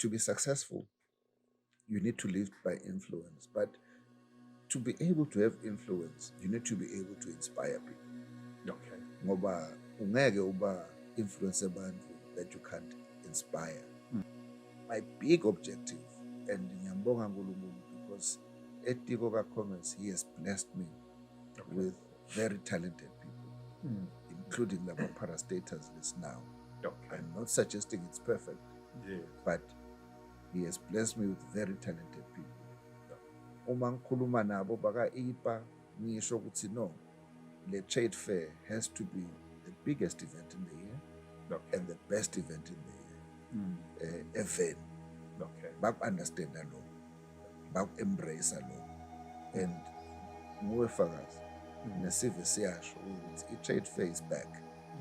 To be successful, you need to live by influence. But to be able to have influence, you need to be able to inspire people. Ngoba ungeke uba influence abantu that you can't inspire. My big objective, and ngiyambonga uNkulunkulu because etiko ka-Commerce, he has blessed me with very talented people, including laba parastatals now. I'm not suggesting it's perfect, but he has blessed me with very talented people. Uma ngikhuluma nabo baka-IPA, ngisho ukuthi no, le trade fair has to be the biggest event in the year and the best event in the year. Event. Baku-understanda lokho, baku-embrace lokho. And nguwe fakazi, nesive siyasho ukuthi i-trade fair is back.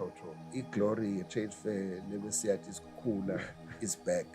Oh, true. I-glory ye-trade fair lebesiyathi isikhula is back.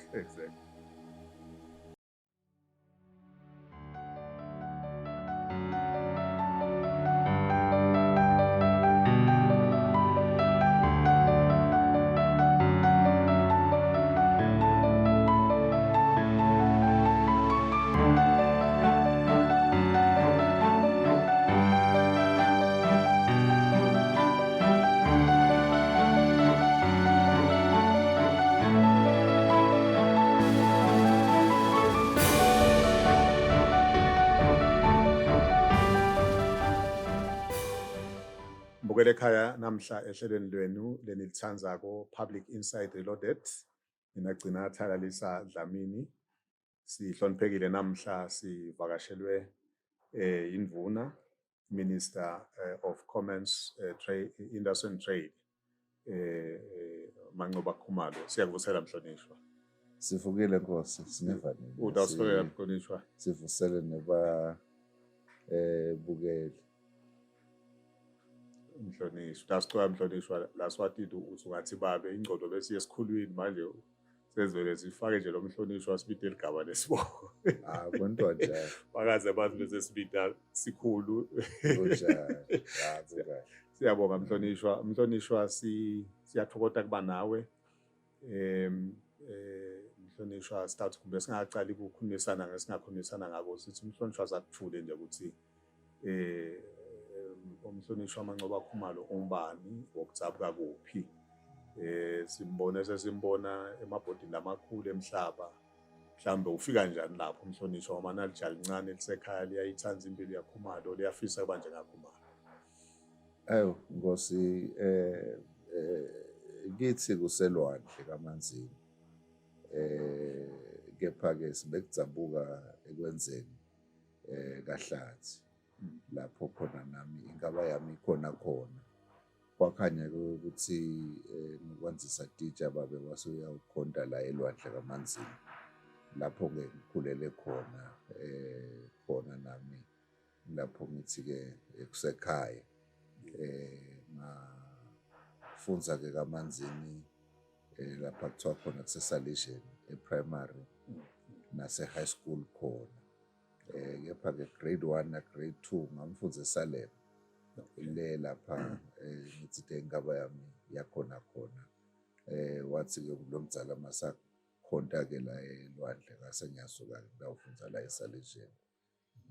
Mbukele ekhaya, namhla ehlelweni lwenu lenilithandzako Public Insight Reloaded, mina Gcina Thalalisa Dlamini. Sihloniphekile namhla, sivakashelwe indvuna, Minister of Commerce, Trade, Industry and Trade, Mancoba Khumalo. Siyakuvusela, mhlonishwa. Sivukile Nkosi, sinevanini. Utawusitholela, mhlonishwa. Sivusele neba bukeli. Mhlonishwa, utasicela mhlonishwa, la Swatini uthi ungathi babe ingcondo bese esikhulwini manje sezivele sifake nje lo mhlonishwa, sibide ligama lesibongo. Ah, kwentiwa njalo. Bakaze bazi bese sibida sikhulu. Kunjalo. Ah, kukahle. Siyabonga mhlonishwa. Mhlonishwa, siyathokoza kuba nawe. Mhlonishwa, start kumbe singaqali ukukhulumisana ngesingakhulumisana ngako, sithi umhlonishwa zakuthule nje ukuthi umhlonishwa Mancoba Khumalo ungubani, wokudzabuka kuphi. Simbone sesimbona emabhodini lamakhulu emhlaba. Mhlambe ufika kanjani lapho umhlonishwa, ngoba nalija lincane lisekhaya liyayithanda impilo yaKhumalo, liyafisa kuba njengaKhumalo. Ayo Nkosi, kithi kuselwandle kaManzini. Kepha ke sibekudzabuka ekwenzeni kaHlathi, lapho khona nami inkaba yami ikhona khona. Kwakhanya ukuthi ngikwanzisa titsha babe wase uyawukhonta la elwandle kaManzini, lapho ke ngikhulele khona, khona nami lapho ngithi ke kusekhaya. Ngafunza ke kaManzini, lapha kuthiwa khona kuseSalesian e-primary nase high school khona. Kepha ke grade 1 na grade 2 ngamfunza eSalem, le lapha ngithi te inkaba yami yakhona khona. Wathi ke lo mdzala masakhonta ke la elwandle, ngase ngiyasuka ke ngiyawufunza la eSalesian.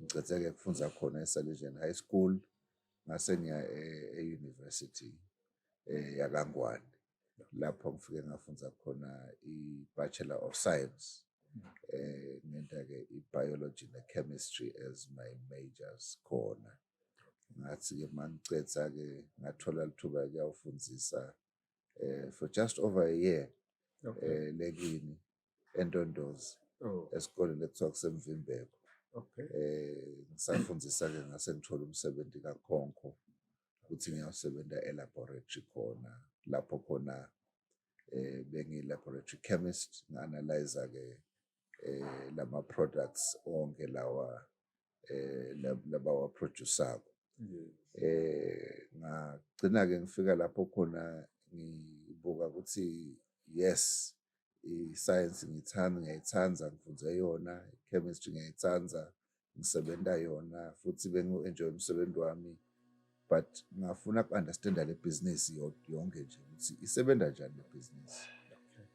Ngicedze ke kufunza khona eSalesian High School, ngase ngiya e-university yakaNgwane, lapho ngifike ngafunza khona i-Bachelor of Science. Ngenta ke i-biology ne-chemistry as my majors khona. Ngathi ke mangicedza ke ngathola lithuba kuyawufundzisa for just over a year lekini eNtondozi, esikoleni ekuthiwa kuseMvimbeko. Ngisafundzisa ke ngase ngithola umsebenzi kaKhonko ukuthi ngiyawusebenza e-laboratory khona, lapho khona bengiyi-laboratory chemist, ngi-analyze ke lama products onke lawa labawa produce-ako. Ngagcina ke ngifika lapho khona ngibuka ukuthi yes, i-science ngiyithanda, ngiyayithanda, ngifunze yona, i-chemistry ngiyayithanda, ngisebenta yona, futhi bengiwu-enjoy umsebenzi wami, but ngafuna uku-understanda le business yonke nje ukuthi isebenza njani le business.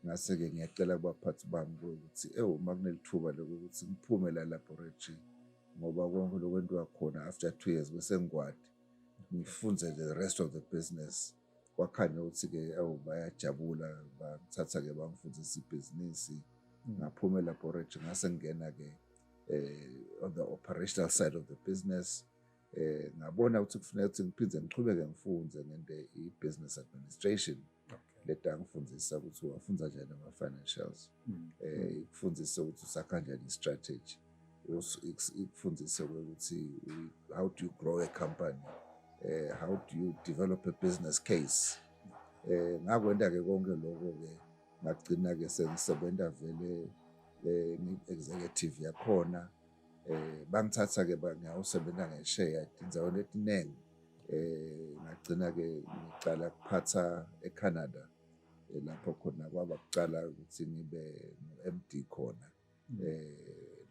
Ngase-ke ngiyacela kubaphathi bami ukuthi ewu, uma kunelithuba lokuthi ngiphume la laboratory, ngoba konke lokwentiwa khona after 2 years bese ngikwadi ngifunze the rest of the business. Kwakhanya ukuthi-ke ewu, bayajabula, bangithatha-ke bangifundisa ibhizinisi. Ngaphuma e-laboratory, ngase ngingena-ke on the operational side of the business. Ngabona ukuthi kufuneka ukuthi ngiphinde ngichubeke ngifunze ngente i-business administration. Leta ngifundisa ukuthi wafunza kanjani ama-financials, ikufundise ukuthi usakha kanjani i-strategy, ikufundise ukuthi how do you grow a company, how do you develop a business case. Ngakwenta-ke konke lokho-ke, ngagcina-ke sengisebenza vele ngi-executive yakhona. Bangithatha-ke ngiyawusebenza ngesheya etindzaweni etiningi. Ngagcina-ke ngicala kuphatha eCanada, lapho khona kwaba kucala ukuthi ngibe ngu-MD khona.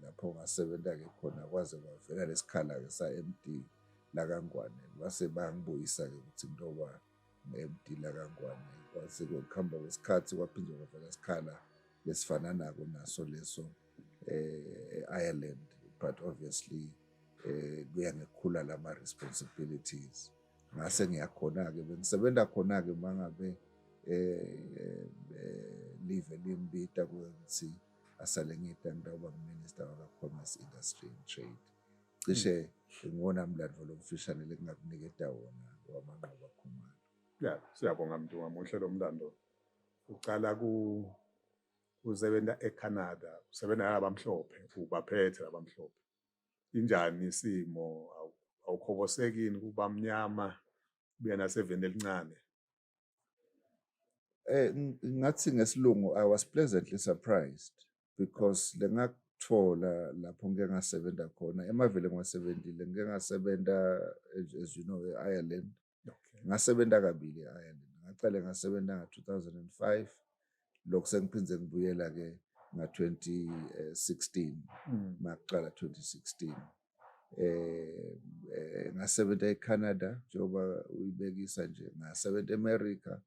Lapho ngasebenza-ke khona kwaze kwavela lesikhala-ke sa-MD lakaNgwane, base bangibuyisa-ke ukuthi ngitoba ngu-MD lakaNgwane. Kwase kuhamba kwesikhathi kwaphinde kwavela isikhala lesifananako naso leso e-Ireland, but obviously kuya ngekukhula lama responsibilities, ngase ngiyakhona-ke bengisebenza khona-ke mangabe live limbita ukuthi asale ngita ngitawuba ngu-minister waka-commerce, industry and trade. Cishe ngiwona mlando lomfishane lekungakuniketa wona waManqoba Khumalo. Ya, siyabonga Mntungwa, muhle lo mlando. Ucala ku usebenza eCanada, usebenza nabamhlophe, ubaphethe labamhlophe. Injani isimo? Awukhobosekini kuba mnyama buya naseveni elincane? Ngathi ngesilungu I was pleasantly surprised because lengakuthola lapho ngike ngasebenza khona emavele ngiwasebentile, ngike ngasebenza as you know e-Ireland. Ngasebenza kabili e-Ireland. Ngacale ngasebenza nga-2005, lokhu sengiphindze ngibuyela ke nga-2016, makuqala 2016. Ngasebenza eCanada njengoba uyibekisa nje, ngasebenza eAmerica,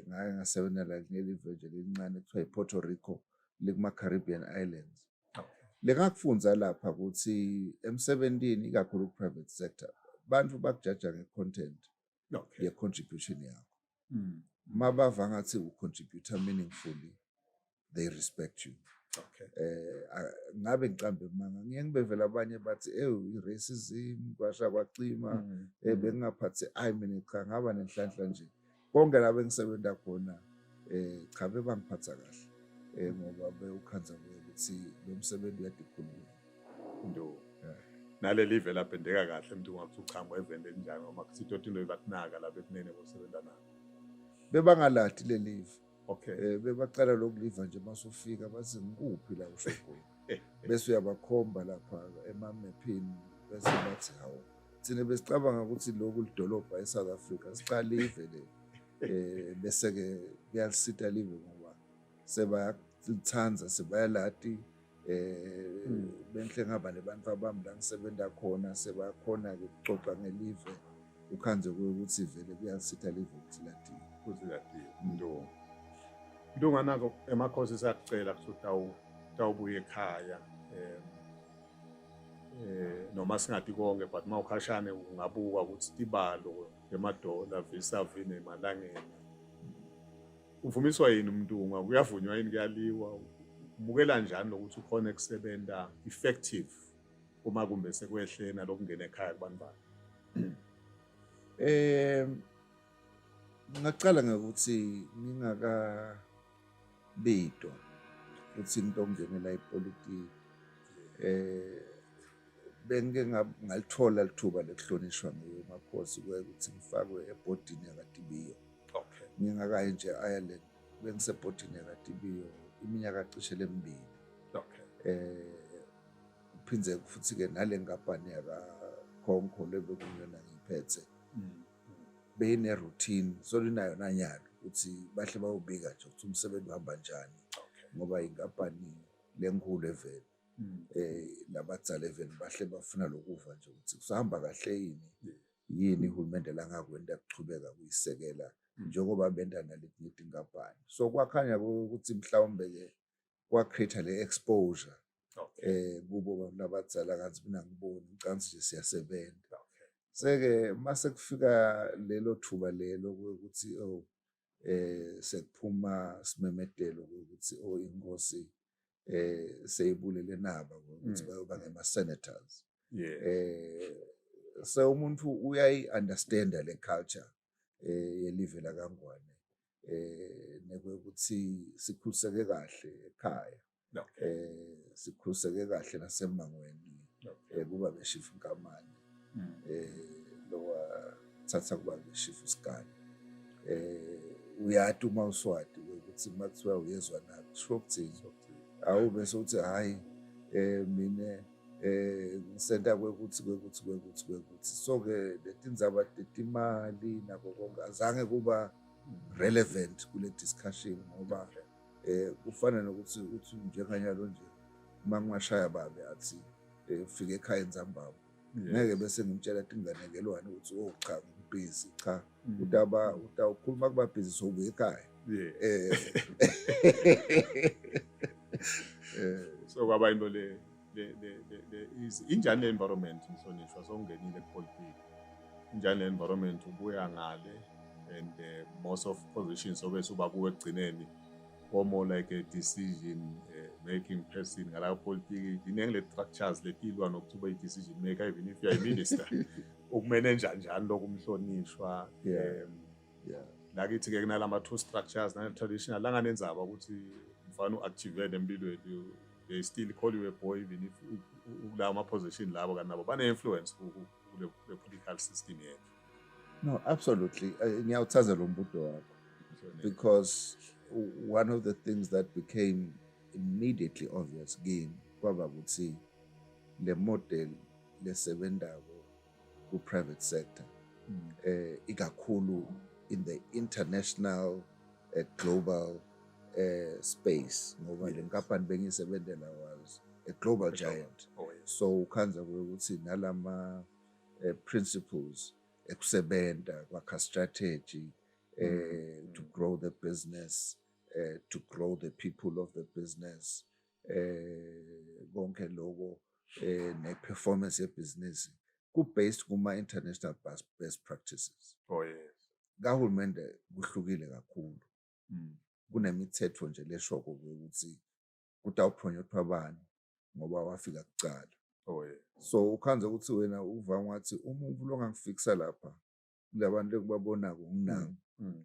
ngake ngasebenza la kuleli nje elincane kuthiwa iPuerto Rico, likuma Caribbean Islands. Lengakufundza lapha ukuthi emsebentini, ikakhulu ku-private sector, bantu bakujaja nge-content ye-contribution yakho. Mabava ngathi u-contribute meaningfully, they respect you. Ngabe ngicambe manga, ngiye ngibevela abanye bathi ewu, i-racism kwasha kwacima. Bengingaphathi ayi, mina cha, ngaba nenhlanhla nje, konke la bengisebenza khona cha, bebangiphatha kahle, ngoba bewukhandza ukuthi lo msebenzi uyadikhuluma. Ndo. Naleli live laphendeka kahle Mntungwa, kuthi uchamuka eveni elinjani, noma kusito into bakunaka lapha ekunene bosebenza nabo? Bebangaladi lelive. Bebacala lokuliva nje masufika, bathi ngikuphi la usho khona, bese uyabakhomba lapha emamephini, bese bathi hawu, thina besicabanga ukuthi lokhu lidolobha eSouth Africa, sicala live le. Bese ke kuyalisita live ngoba sebayalithanda, sebayalati. Benhle ngaba nebantu abami la ngisebenza khona, sebakhona ke ukuxoxa ngelive, ukhanze ukuthi vele kuyalisitha live ukuthi latiwe. Kuthi latiwe. Ndo. Mntungwa, nako emakhosi sakucela ukuthi utawubuya ekhaya, noma singathi konke, but mawukhashane ungabuka ukuthi tibalo emadola vis-a-vis nemalangeni. Uvumiswa yini uMntungwa? Kuyavunywa yini, kuyaliwa? Umukela njani lokuthi ukhona ekusebenza effective uma kumbe sekwehlena lokungena ekhaya kubantu bakhe? Ngingaqala ngokuthi ngingakabidwa ukuthi into ongenela ipolitiki, bengike ngalithola lithuba lekuhlonishwa nguye umakhosi ukuthi ngifakwe ebhodini yakatibiyo. Ngingakayi nje e-Ireland, bengisebhodini yakatibiyo iminyaka cishe lemibili. Phindze futhi-ke nale nkampani yakakhonko lebekuyona ngiyiphethe beyine-routine, so linayo nanyalo ukuthi bahle bayobika nje ukuthi umsebenzi uhamba njani, ngoba inkampani lenkulu evele labadzala eveni bahle bafuna lokuva nje ukuthi kusahamba kahle yini, yini uhulumende langakwenta kuchubeka kuyisekela. Njengoba benta naletinye tinkampani, so kwakhanya ukuthi mhlawumbe ke kwa-create le exposure kubo bantu labadzala, kanti mina ngiboni ngicabanga nje siyasebenza. Seke mase kufika lelo thuba lelo ukuthi, oh, sekuphuma simemetelo ukuthi, oh, inkosi seyibulele naba ukuthi bayoba ngema senators. So umuntu uyayi understand le culture yelive la kaNgwane, nekuthi sikhuliseke kahle ekhaya, sikhuliseke kahle nasemangweni, kuba beshifu Nkamane, lowa thatha kuba beshifu Sigane. Uyati uma uswati ukuthi makuthiwa uyezwa na kusho ukuthini, awube sokuthi hayi, mina ngisenta kwekuthi kwekuthi kwekuthi kwekuthi. So ke letindzaba tetimali nako konke azange kuba relevant kule discussion, ngoba kufana nokuthi uthi njenganyalo nje uma ngingashaya babe athi ufike ekhaya entsambama, ngeke bese ngimtshela tinganekelwane ukuthi, oh cha, ngibhizi, cha. Utaba utawukhuluma kuba busy sowubuya ekhaya. So kwaba into le easy. Injani le environment, mhlonishwa, sowungenile kupolitiki? Injani le environment ubuya ngale, and most of positions sobe suba kuwe ekugcineni or more like a decision making person ngala politiki? Iningi le structures letilwa nokuthi ube i-decision maker even if you are a minister. Ukumeneja njani lokumhlonishwa? Lakithi ke kunalama two structures, nale traditional langanenzaba ukuthi mfana u-achieve empilweni, they still call you a boy even if ukulawo ma-position labo, kanti nabo bane-influence kule political system yethu. No, absolutely. Ngiyawuthaza lo mbuto wakho because one of the things that became immediately obvious kimi kwaba ukuthi le model lesebentako ku-private sector, ikakhulu in the international global space, ngoba le nkampani bengiyisebentela was a global giant. So ukhandza ukuthi nalama principles ekusebenta kwakha strategy to grow the business, to grow the people of the business, konke lokho ne performance yebusiness ku based kuma international best practices. Kahulumende kuhlukile kakhulu. Kunemithetho nje leshoko ukuthi kutawuphonywa bani ngoba wafika kucala. So ukhandza ukuthi wena uva ngathi umuntu longangifikisa lapha kulabantu ekubabonako nginabo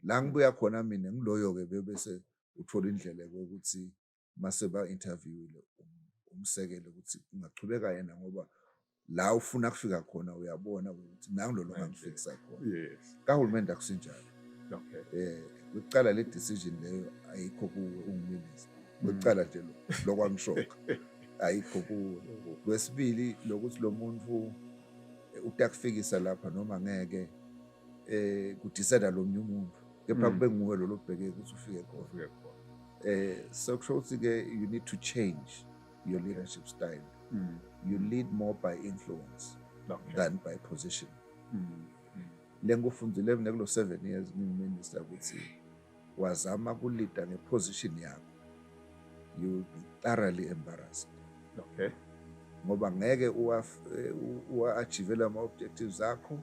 la ngibuya khona mina ngiloyo ke, bese uthola indlela yokuthi mase ba interviewile umsekele ukuthi ungachubeka yena, ngoba la ufuna kufika khona uyabona ukuthi nangu lo longangifikisa khona. Kahulumende akusinjalo. Kucala le decision leyo ayikho kuwe unguminister. Kucala nje lo lokwangishoka ayikho kuwe. Kwesibili, lokuthi lo muntu utakufikisa lapha noma ngeke, kudecide lo munye umuntu, kepha kube nguwe lo lobheke ukuthi ufike khona. Ufike khona. So kusho ukuthi ke you need to change your leadership style. You lead more by influence than by position. Le ngikufundile mina kulo 7 years nginguminister ukuthi wazama kulida ngeposition yakho, you will be thoroughly embarrassed, ngoba ngeke uwa-achieve ama-objectives akho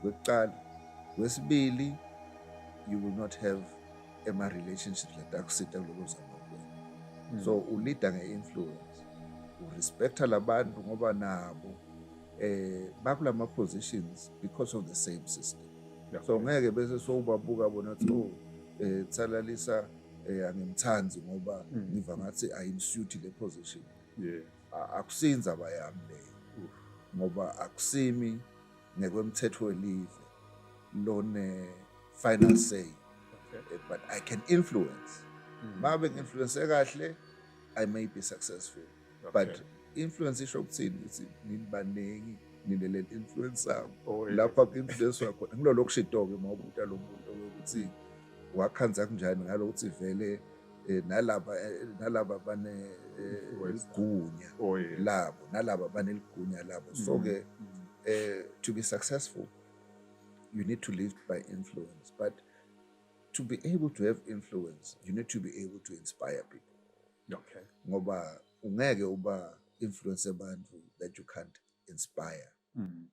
kwekucala. Kwesibili, you will not have ema-relationships latakusita kuloko uzama kwenza. So ulida nge-influence, urespecta labantu ngoba nabo bakulama positions because of the same system. So ngeke bese sowubabuka bona ukuthi, oh, thalalisa, angimthandi ngoba ngiva ngathi ayimsuit le position. Akusindzaba yami leyo, ngoba akusimi ngekwemthetho welive lone final say. But I can influence. Mabe ngi-influence kahle, I may be successful. But influence isho ukuthini? Ukuthi nini baningi nine le influence sami. Lapha ku-influence wakhona ngilo lokushito-ke uma ubuta lo muntu ukuthi wakhandza kunjani ngalo ukuthi vele nalaba bane Influence. igunya labo, nalaba baneligunya labo. So ke to be successful you need to lead by influence, but To be able to have influence, you need to be able to inspire people. Ngoba ungeke uba influence abantu that you can't inspire.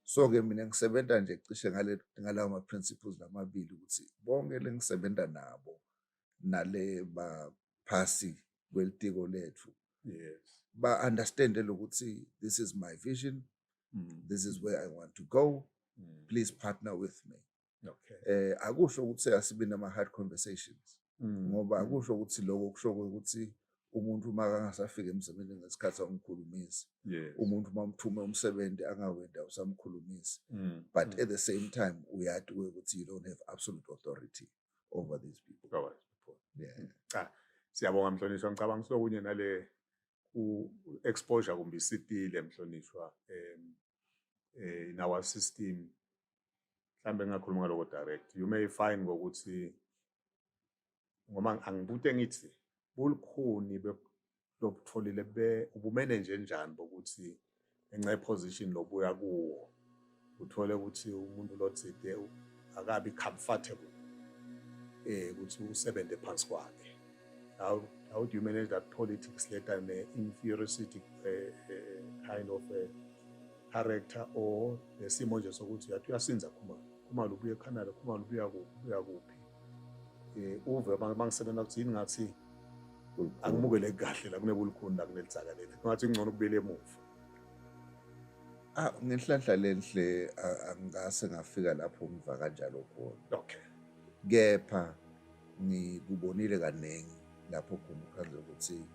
So ke mina ngisebenta nje cishe ngalawo ma principles lamabili, ukuthi bonke lengisebenta nabo nale baphasi kwelitiko lethu ba understand ukuthi this is my vision, this is where I want to go, please partner with me. Akusho ukuthi asibe nama hard conversations, ngoba akusho ukuthi lokho kusho ukuthi umuntu uma angasafika emsebenzini ngesikhathi awumkhulumisi, umuntu uma umthume umsebenzi angawenda usamkhulumisi, but at the same time uyati ukuthi you don't have absolute authority over these people. All right. Yeah. Cha, siyabonga mhlonishwa. Ngicabanga sokunye nale ku exposure kumbe isitile, mhlonishwa, in our system. Mhlambe ngingakhuluma ngaloko direct, you may find ngokuthi ngoba angibute ngithi bulukhuni lobutholile be ubumanage njani bokuthi ngenxa yeposition lobuya kuwo uthole ukuthi umuntu lotsite akabi comfortable ukuthi usebenze phansi kwakhe. How do you manage that politics later ne inferiority kind of a character or lesimo nje sokuthi uyathi uyasinza Khumalo, Khumalo ubuye eCanada, Khumalo ubuya kuphi, ubuya kuphi, uve mangisebenza ukuthi yini ngathi angimukeleki kahle la kunebulukhuni la kunelitsaka leli, ngathi ngcono kubuyele emuva? Ah, ngenhlanhla lenhle angase ngafika lapho ngiva kanjalo khona. Kepha ngikubonile kaningi lapho khona ukhandle ukuthi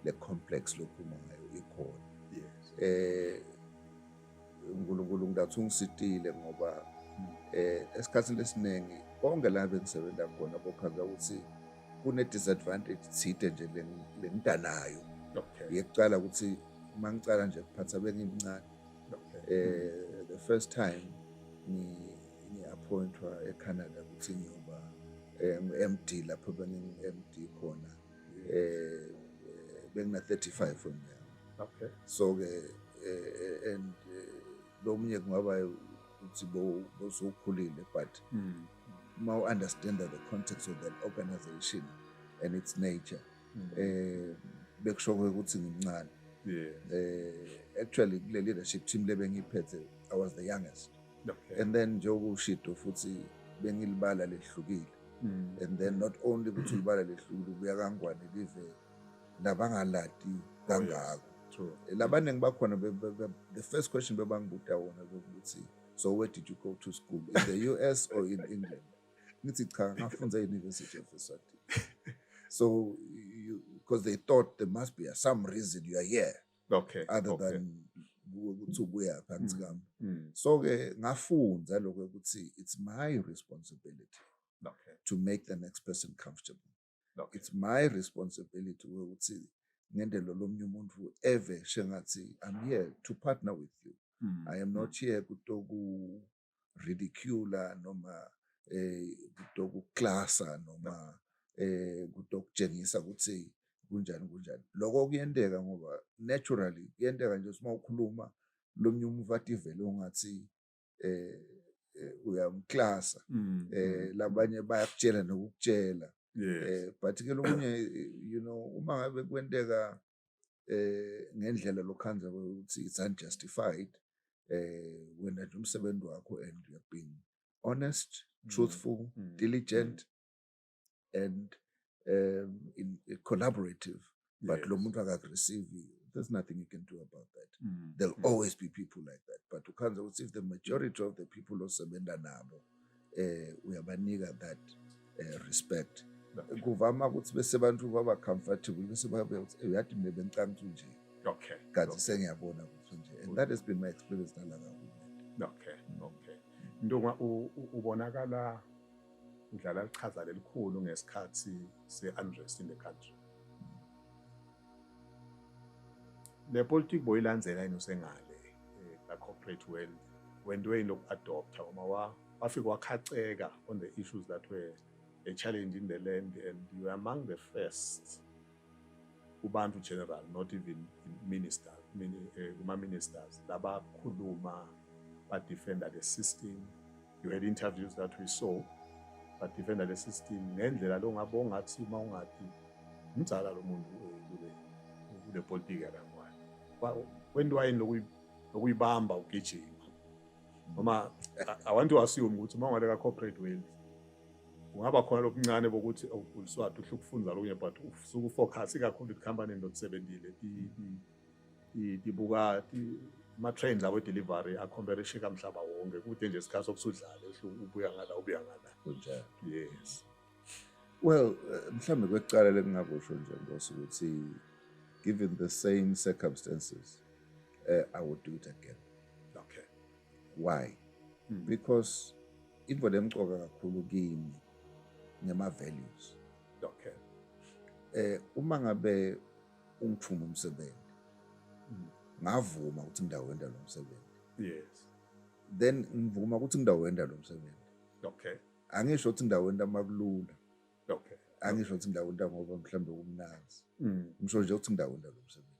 le complex lokhuluma ngayo ikhona. uNkulunkulu ngidathi ungisitile ngoba esikhathini esiningi konke la bengisebenza khona bokhandla ukuthi kune disadvantage thide nje lengidanayo. Yekucala ukuthi uma ngicala nje kuphatha bengimncane. The first time ngi-appointwa eCanada ukuthi ngiyoba ngu-MD, lapho bengingu-MD khona bengina 35 weminyaka. So ke and lo munye kungaba ukuthi bosowukhulile, but uma u-understand the context of that organization and its nature, bekusho ukuthi ngimncane. Actually kule leadership team lebengiyiphethe, I was the youngest. And then njengoba ushido futhi bengilibala lehlukile, and then not only ukuthi ulibala lehlukile, ubuya kaNgwane, live labangalati kangako. Labaningi bakhona the first question bebangibuta wona bekuthi, "So where did you go to school, in the US or in England?" Ngithi cha, ngafunda e-University of Eswatini. So you, because they thought there must be some reason you are here other than ukuthi ubuya phansi kami. So ke ngafunda lokho ukuthi it's my responsibility to make the next person comfortable. It's my responsibility ukuthi ngendlela lomnye umuntu eve shengathi I'm here to partner with you. I am not here kutoku ridicule noma kutokuklasa noma kutokutshengisa ukuthi kunjani kunjani. Lokho kuyenteka ngoba naturally kuyenteka nje uma ukhuluma lomnye umuntu athi vele ungathi uyamklasa. Labanye bayakutshela nokukutshela. But ke lokunye, uma ngabe kwenteka ngendlela lokhanza ukuthi it's unjustified, wena nje umsebenzi wakho and you have been honest, truthful, diligent and in collaborative, but lo muntu akakureceive, there's nothing you can do about that. There'll always be people like that, but ukhanza ukuthi if the majority of the people osebenza nabo uyabanika that respect, kuvama ukuthi bese bantu baba comfortable, bese babe ukuthi, "Eh, uyathi mina bengicanga ukuthi nje, kanti sengiyabona ukuthi nje." And that has been my experience nala kahulumende. Okay. Ntungwa, ubonakala udlala iqhaza lelikhulu ngesikhathi se-unrest in the country. Le politiki boyilandzela yini usengale la corporate world? Wento yini loku-adopta uma wafika wakhaceka on the issues that were a challenge in the land, and you were among the first kubantu general, not even minister, kuma-ministers labakhuluma badefenda the system? You had interviews that we saw. Badefenda le system ngendlela lo ngabe ongathi uma ungathi mdzala lo muntu kule kule politiki yakangwane. Kwentiwa yini lokuyibamba ugijima? Noma I want to assume ukuthi uma ungaleka corporate world kungaba khona lokuncane bokuthi uliswati uhle ukufunza lokunye, but usuke ufocus ikakhulu ikhampani lokusebentile tibuka ama-trends abo delivery akhomperisheka mhlaba wonke, kude nje isikhathi sokuthi udlale ubuya ngala ubuya ngala. Kunjalo. Yes. Well, mhlambe kwekucala lengingakusho nje, Nkosi, ukuthi given the same circumstances, I would do it again. Why? Because into lemcoka kakhulu kimi ngema values. Uma ngabe ungithuma umsebenzi, ngavuma ukuthi ngidawenda lo msebenzi. Then ngivuma ukuthi ngidawenda lo msebenzi. Angisho ukuthi ngidawenda makulula. Angisho ukuthi ngidawenda ngoba mhlambe kumnanzi. Ngisho nje ukuthi ngidawenda lo msebenzi.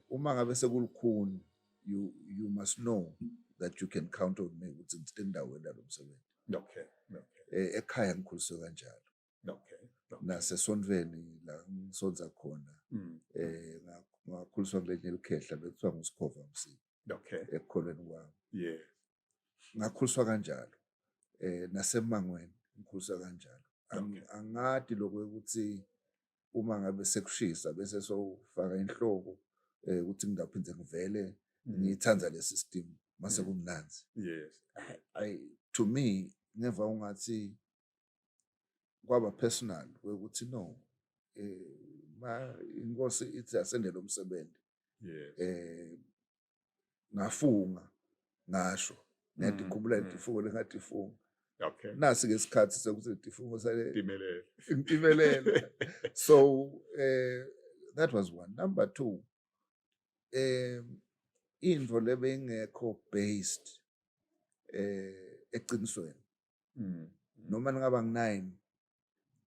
Uma ngabe sekulukhuni, you must know that you can count on me ukuthi ngithe ngidawenda lo msebenzi. Ekhaya ngikhuliswe kanjalo. Nasesontweni la ngisonza khona, ngakhuliswa kulenye likhehla bekuthiwa nguSikhova Msibi. Ekukholweni kwami. Ngakhuliswa kanjalo. Nasemangweni ngikhuliswa kanjalo. Angadi lokho ukuthi uma ngabe sekushisa bese sowufaka inhloko ukuthi ngingaphinde ngivele ngiyithanda le system mase kumnanzi. To me ngeva ungathi kwaba personal ukuthi no, ma inkosi ithi asende lo msebenzi. Ngafunga ngasho ngiyadikhumbula letifungo lengatifunga. Nasi ke isikhathi sokuthi letifungo sale Timelele. Ngitimelele. So that was one. Number two, into lebengekho based eqinisweni. Noma ningaba ngu9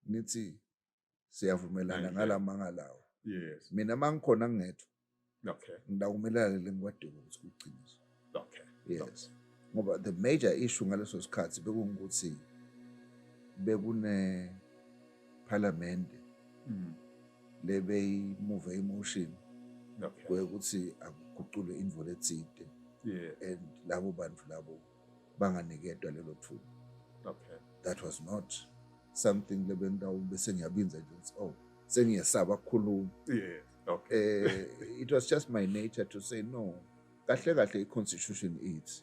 nithi siyavumelana ngalamanga lawo. Mina mangikhona ngedwa. Ngidawumelana lengikwadinga ukuthi kuqiniso. Yes. Ngoba the major issue ngaleso sikhathi bekungukuthi bekune parliament lebeyimove emotion kwekuthi akuguqulwe indvo letsite. And labo bantu labo banganiketwa lelo thuba. That was not something lebendawo bese ngiyabinza nje ukuthi oh sengiyesaba ukukhuluma. It was just my nature to say no. Kahle kahle i-constitution ithi.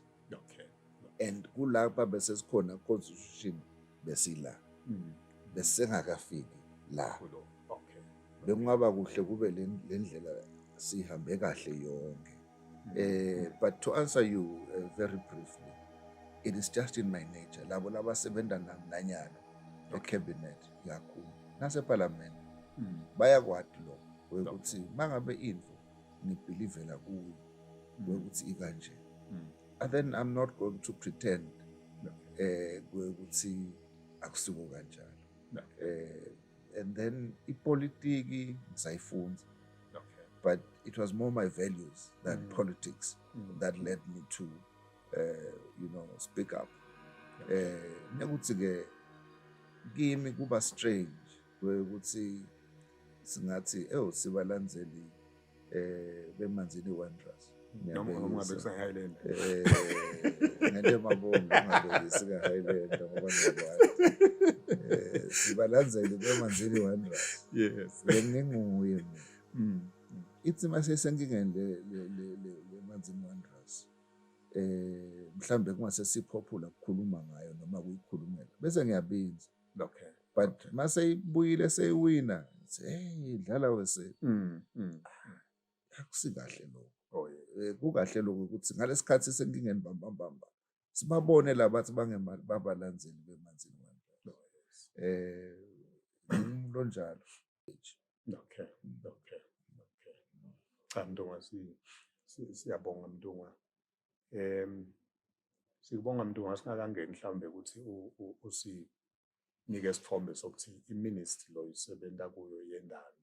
And kulapha bese sikhona constitution besila. Besengakafiki la. Kulo. Bekungaba kuhle kube le ndlela sihambe kahle yonke. But to answer you very briefly, it is just in my nature. Labo labasebenza nami nanyalo e-cabinet kakhulu naseparliament bayakwati lokho ukuthi mangabe into ngibelievela kuyo ukuthi ikanje. And then I'm not going to pretend ukuthi akusiko kanjalo. And then ipolitiki ngisayifunda. But it was more my values than politics that led me to speak up. Nekuthi ke kimi kuba strange ukuthi singathi sibalandzeli beManzini Wanderers. Noma ungabe kusa-Highlander. Ngento mabongo ungabe sika-Highlander ngoba ngiyakwazi. Sibalandzeli beManzini Wanderers. Benginguye mina. Ithi mase senkingeni le Manzini Wanderers. Mhlambe kungase sipopular ukukhuluma ngayo noma kuyikhulumela. Bese ngiyabinza. But mase ibuyile seyiwina, hey dlala wese. Akusikahle lokho. Oh yeah. Kukahle lokho ukuthi ngalesikhathi senkingeni bamba bamba. Sibabone labathi bangemali babalandzeli beManzini Wanderers. Oh, yes. Ngumuntu onjalo. Cha Mntungwa, siyabonga Mntungwa. Sikubonga Mntungwa, singakangeni mhlawumbe ukuthi usinike isithombe sokuthi i-ministry lo isebenza kuyo yendani.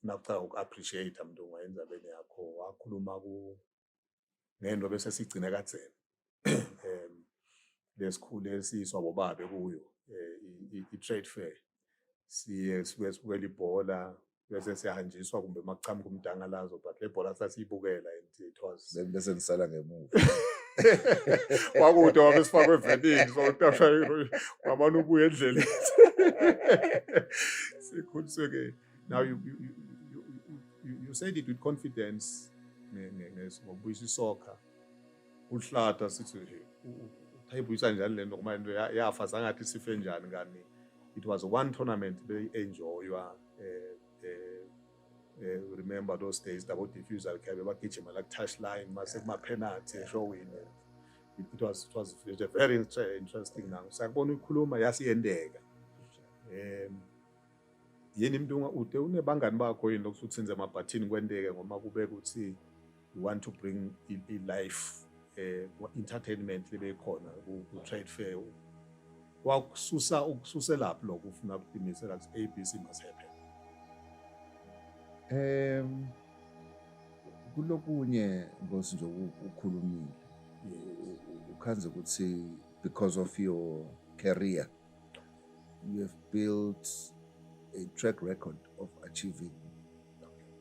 Ngifuna uku-appreciate Mntungwa endzabeni yakho, wakhuluma ku ngento bese sigcine kadzeni. Lesikhule siyiswa bobabe kuyo i-trade fair, siye sibuye sibukele ibhola bese siyahanjiswa kumbe makuchamuka umdangalazo, but le bhola sasiyibukela and it was Bese nisala ngemuva. Kwakude, wabe sifakwe evenini, so wamane ubuye endleleni. Sikhuliswe-ke. Now you said it with confidence ngokubuyisa isoccer uhlata. Sithi uthayibuyisa njani lento ngoba into yafa zangathi sife njani? Kani it was one tournament beyi-enjoywa. Remember those days, labo diffuser khe bagijima la touch line mase kuma penalty eshowini. It was a very interesting. Now sakubona ukhuluma, yasiyendeka. Yini umuntu ude unebangani bakho yini lokuthi uthinze emabhathini kwenteke, ngoba kube ukuthi you want to bring i-life entertainment libe khona ku trade fair? Wakususa ukususelaphi lokho ufuna ukuqinisela ukuthi ABC must happen? Kulokunye Nkosi, nje ukhulumile, ukhanze ukuthi because of your career you have built a track record of achieving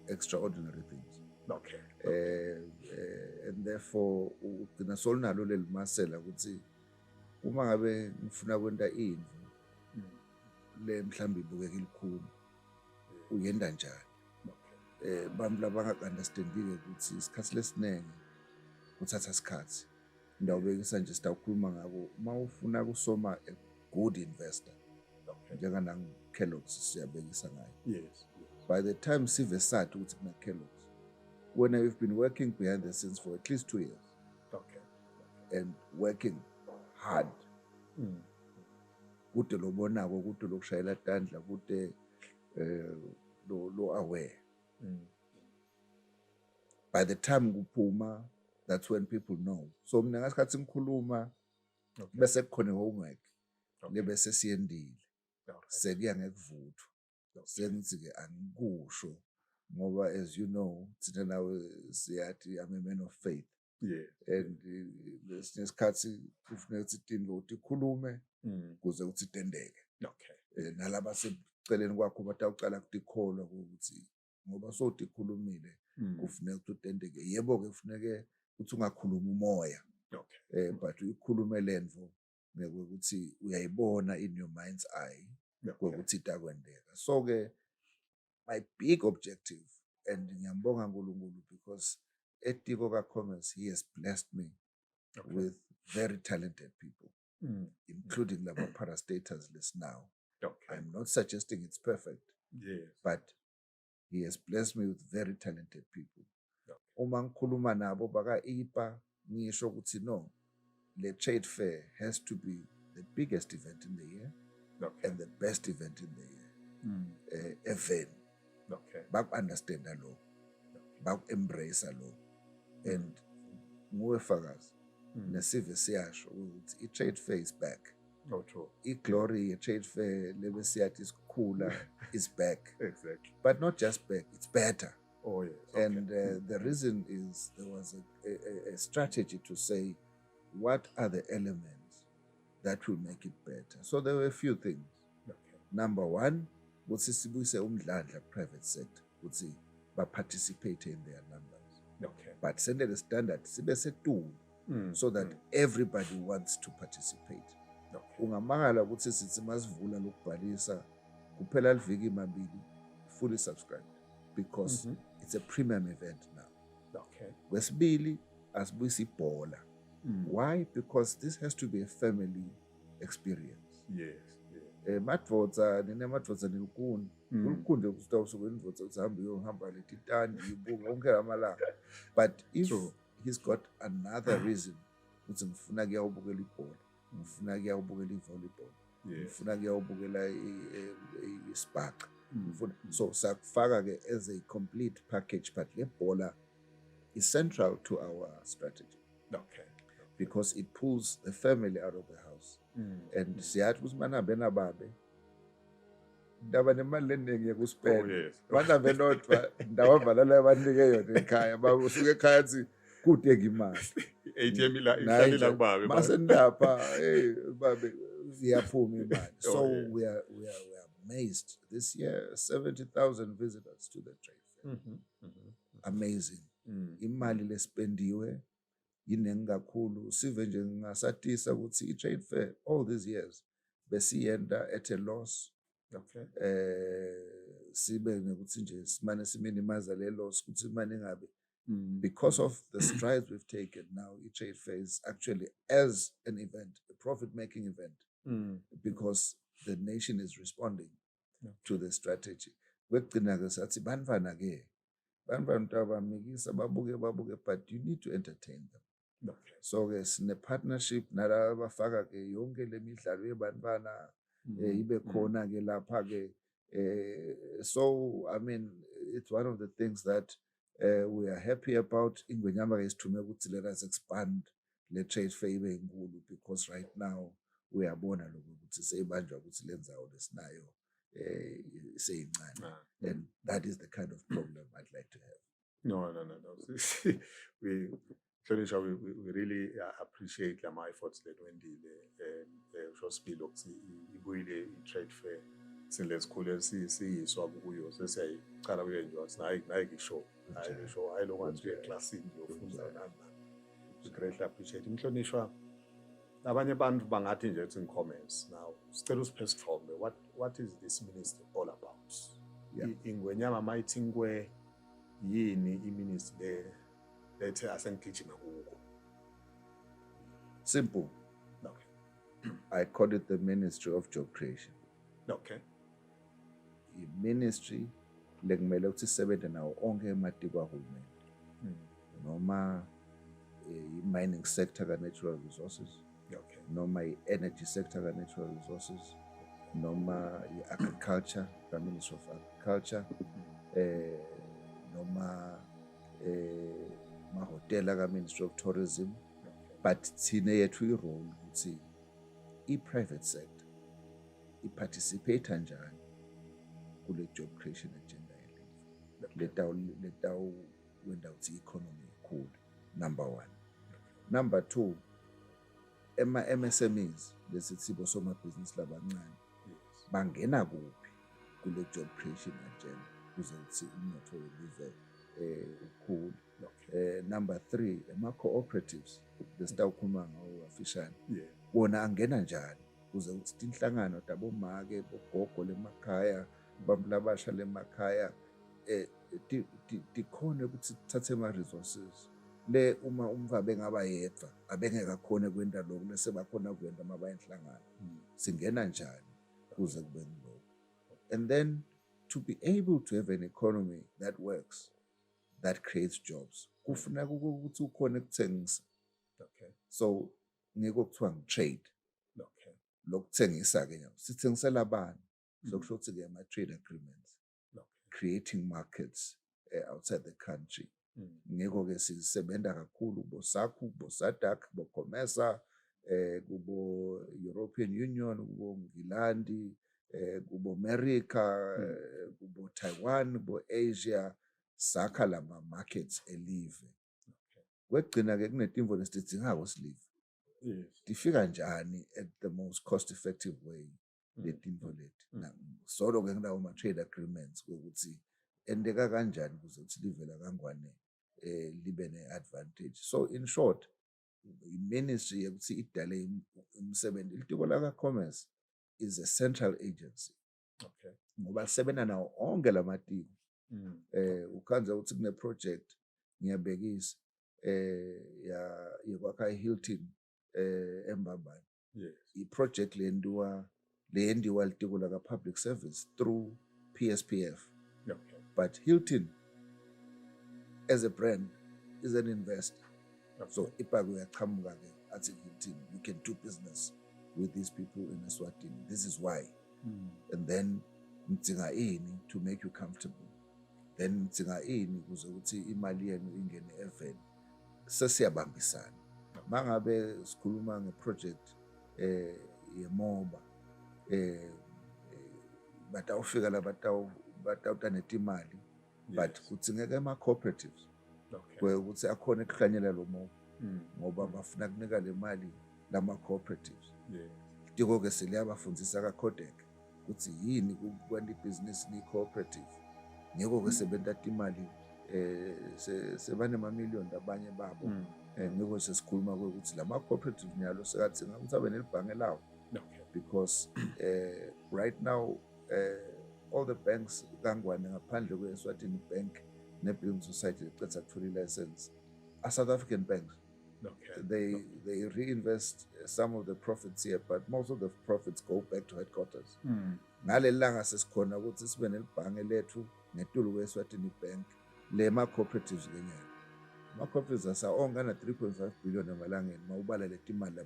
extraordinary things. And therefore ugcina solunalo leli masela ukuthi uma ngabe ngifuna kwenta intfo le mhlawumbe ibukeka ilikhulu, uyenda njani? Bantu labanga-understandile ukuthi isikhathi lesiningi kuthatha isikhathi. Ngidawubekisa nje, sitawukhuluma ngako uma ufuna kusoma a good investor, njenganangu Kellogg's, siyabekisa ngayo. By the time sive sathi ukuthi kuna Kellogg's, when you've been working behind the scenes for at least 2 years and working hard, kude lobonako, kude lokushayela tandla, kude lo aware. By the time kuphuma, that's when people know. So mina ngasikhathi ngikhuluma, bese kukhona homework lebese siyendile, sekuya ngekuvuthwa. Sengithi-ke angikusho ngoba, as you know, thina nawe siyathi I'm a man of faith and lesinye isikhathi kufuneka ukuthi tintfo tikhulume kuze ukuthi tenteke. Nalaba seceleni kwakho batawucala kutikholwa ukuthi ngoba sowutikhulumile, kufuneka ukuthi utenteke. Yebo-ke, kufuneke ukuthi ungakhulumi umoya, but uyikhulume lentfo ngekuthi uyayibona in your mind's eye kwekuthi itakwenteka. So-ke my big objective, and ngiyambonga uNkulunkulu because etiko ka-commerce he has blessed me with very talented people, including laba parastatals lesinawo. I'm not suggesting it's perfect, but he has blessed me with very talented people. Uma ngikhuluma nabo baka-IPA, ngisho ukuthi no, le trade fair has to be the biggest event in the year and the best event in the year event. Baku-understanda lo, baku-embrace lo, and nguwe fakazi, nesive siyasho ukuthi i-trade fair is back. Oh, true. I-glory ye-trade fair lebesiyathi sikhula is back, but not just back, it's better. And the reason is there was a strategy to say, what are the elements that will make it better? So there were a few things. Number one, ukuthi sibuyise umdlandla private sector ukuthi ba-participate in their numbers, but send the standard sibe setulu so that everybody wants to participate. Ungamangala ukuthi sithi masivula lokubhalisa, kuphela liviki mabili, fully subscribed, because it's a premium event now. Kwesibili, asibuyise ibhola. Why? Because this has to be a family experience. Madvodza, nina madvodza nilukhuni. Kulukhuni ukuthi usuke indvodza uthi hambe uyohamba letitandi uyibuka onke amalanga, but if he's got another reason ukuthi ngifuna kuyawubukela ibhola, ngifuna kuyawubukela i-volleyball, ngifuna kuyawubukela isibhaca, ngifuna, so sakufaka ke as a complete package. But le bhola is central to our strategy because it pulls the family out of the house, and siyathi ukuthi manahambe nababe ndaba nemali leningi yokuspenda. Manahambe nodwa ndawavalala abanike yona ekhaya, usuke ekhaya athi kude imali. I-ATM ila ihlale la kubabe. Mase nilapha, hey babe, iyaphuma imali. So we are amazed. This year 70,000 visitors to the trade fair. Amazing. Imali lespendiwe iningi kakhulu. Sive nje ngasatisa ukuthi i-trade fair all these years besiyenda at a loss. Sibe nokuthi nje simane siminimize le loss ukuthi imali ingabe, because of the strides we've taken now, i-trade fair is actually, as an event, a profit making event because the nation is responding to the strategy. Kwekugcina-ke sathi bantwana-ke, bantwana utabamikisa babuke babuke, but you need to entertain them. So-ke sine-partnership nalaba abafaka-ke yonke le midlalo yebantwana, ibe khona-ke lapha-ke. So I mean, it's one of the things that we are happy about. Ingwenyama-ke isithume ukuthi let us expand le trade fair ibe inkulu, because right now uyabona lokho ukuthi seyibanjwa ukuthi le ndzawo lesinayo seyincane, and that is the kind of problem I'd like to have. No. We Mhlonishwa, we really appreciate lama efforts leniwentile, usho sibili ukuthi ibuyile i-trade fair sinlesikhule siyiswa kuyo, sesiyayicala kuyenziwa, hayi nayi ngisho, hayi ngisho, hayi lo ngathi uye eklasini uyofunda nani nani. We greatly appreciate. Mhlonishwa, abanye abantu bangathi nje ethi comments now, sicela usiphe isithombe, what is this ministry all about? Ingwenyama mayithi nkwe yini iministry le lethe asengigijime kuko? Simple. I call it the Ministry of Job Creation. I-ministry lekumele ukuthi isebenze nawo onke ematiko ahulumende, noma i-mining sector ka-natural resources, noma i-energy sector ka-natural resources, noma i-agriculture ka-Ministry of Agriculture, noma mahhotela ka-Ministry of Tourism. But thina yethu i-role ukuthi i-private sector i-participate kanjani kule job creation agenda yelive letawu wenda ukuthi i-economy ikhule, number one. Number two, ema-MSMEs lesithi bosomabhizinisi labancane bangena kuphi kule job creation agenda kuze kuthi umnotho welive ukhule? Number 3, ema cooperatives lesitawukhuluma ngawo kafishane, wona angena njani kuze kuthi tinhlangano tabomake, bogogo lemakhaya, bantu labasha lemakhaya tikhone ukuthi tithathe ama-resources le uma umva bengaba yedwa abengeke akhone kwenta lokhu lese bakhona kwenta uma bayinhlangano? Singena njani kuze kube ngilokho? And then to be able to have an economy that works, that creates jobs, kufuneka ukuthi ukhone ukuthengisa. So ngiko kuthiwa ngi-trade. Lokuthengisa-ke nyalo sithengisela abantu, so kusho ukuthi-ke ama-trade agreements, creating markets outside the country. Ngiko-ke sisebenza kakhulu kubo SACU, kubo SADC, kubo COMESA, kubo European Union, kubo Ngilandi, kubo America, kubo Taiwan, kubo Asia, sakha lama markets elive. Kwekugcina-ke kunetimvo lesitidingako silive. Tifika njani at the most cost effective way letimvo leti? Solo-ke kulawo ma-trade agreements ukuthi enteka kanjani ukuze ukuthi live lakaNgwane libe ne-advantage. So in short, i-ministry yokuthi idale imisebenzi. Litiko laka-Commerce is a central agency ngoba lisebenza nawo onke lamatiko. Ukhandza ukuthi kune project, ngiyabekisa, ya yokwakha iHilton eMbabane. I-project lendiwa leyendiwa litiko laka Public Service through PSPF. But Hilton as a brand is an investor. So ipaki uyachamuka ke athi Hilton, you can do business with these people in Eswatini. This is why. And then ngidinga ini to make you comfortable? Then ngidinga ini ukuze ukuthi imali yenu ingene eveni? Sesiyabambisana. Mangabe sikhuluma ngeproject yemoba, batawufika la batawuta netimali, but kudzingeka ama cooperatives ukuthi akhone ukuhlanyela lo moba. Ngoba bafuna kunika le mali lama cooperatives. Litiko-ke seliyabafundzisa ka-CODEC ukuthi yini kwenta ibhizinisi ni-cooperative. Ngiko-ke sebenta timali, sebanemamiliyoni labanye babo. Ngiko sesikhuluma ukuthi lama cooperative nyalo sekathi ngakuthi abe nelibhange lawo. Because right now all the banks kangwane ngaphandle kwe-Eswatini Bank ne-Building Society lecetha kuthola i-license are South African banks. They reinvest some of the profits here, but most of the profits go back to headquarters. Ngaleli langa sesikhona ukuthi sibe nelibhange lethu ngetulu kwe-Eswatini Bank lema cooperatives kenyalo. Ama-cooperatives asa onke ana 3.5 billion emalangeni mawubala leti mali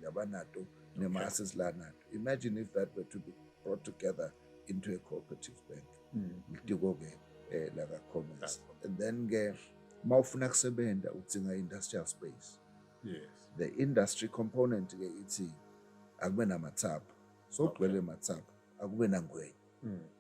labanato nema-assets lanato. Imagine if that were to be brought together into a cooperative bank. Litiko-ke laka-commerce. And then ke mawufuna kusebenta udzinga industrial space. The industry component ke ithi akube namathapha. So kugcwele mathapha, akube nangwenya.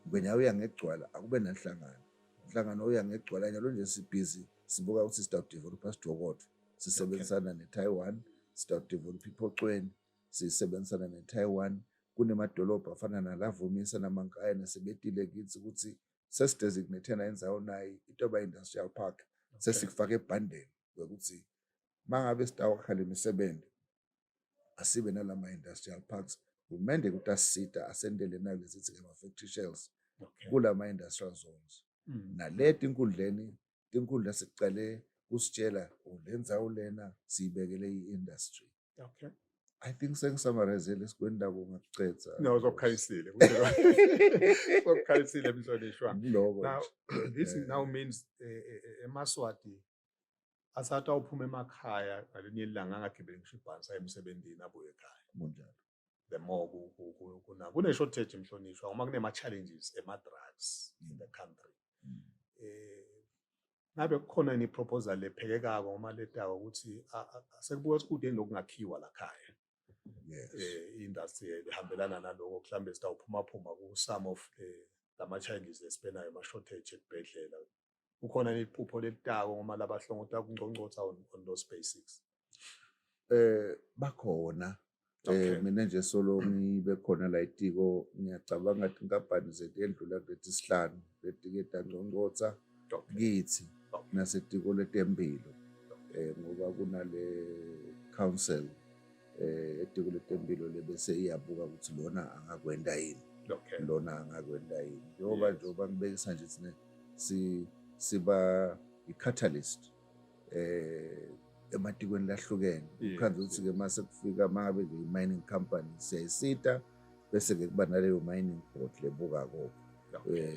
Ngwenya uya ngegcwala, akube nanhlangano. Inhlangano uya ngegcwala nyalo nje sibhizi sibuka ukuthi sitawudevelopa Sidokodvo. Sisebenzisana neTaiwan, sitawudevelopa iPhocweni, sisebenzisana neTaiwan. Kunemadolobha afana naLavumisa naMankayane nasebetile kithi ukuthi sesidesignate na indzawo nayi itoba industrial park. Sesikufaka ebhandeni ukuthi mangabe sitawakha lemisebenzi asibe nalama industrial parks. Hulumende kutasisita asentele nalezi sithi ama-factory shells kulama industrial zones. Naleti inkundleni tinkundla sicale kusitshela le ndzawo lena siyibekele i-industry. I think sengisummarizele esikwendako ngakucedza. No, sokukhanyisile. Sokukhanyisile, mhlonishwa. Ngiloko Now, nje. this now means emaSwati asathi awuphuma emakhaya ngalinye ilanga angagibeli ngisho ibhasi aye emsebenzini abuye ekhaya. Kunjalo. The more kune shortage, mhlonishwa, uma kunema challenges ema drugs in the country. Ngabe kukhona yini proposal lephekekako noma letako ukuthi sekubuka ukuthi kude lokungakhiwa la khaya? Yes. Industry ehambelana naloko mhlambe sitawuphuma phuma ku some of lama challenges esibenayo, ama shortage ekubhedlela. Kukhona iphupho lelitako noma labahlongota kungcongcotha on those basics? Bakhona. Mina nje solo ngibe khona la etiko ngiyacabanga ukuthi inkampani zethu endlula kuleti sihlanu letike tangcongcotha kithi nasetiko letempilo, ngoba kunale council etiko letempilo lebese iyabuka ukuthi lona angakwenda yini, lona angakwenda yini, njengoba njengoba ngibekisa nje sine si siba i-catalyst ematikweni lahlukene. Ukhandza ukuthi ke mase kufika mangabe nje i-mining company siyayisita, bese ke kuba naleyo mining board lebukako.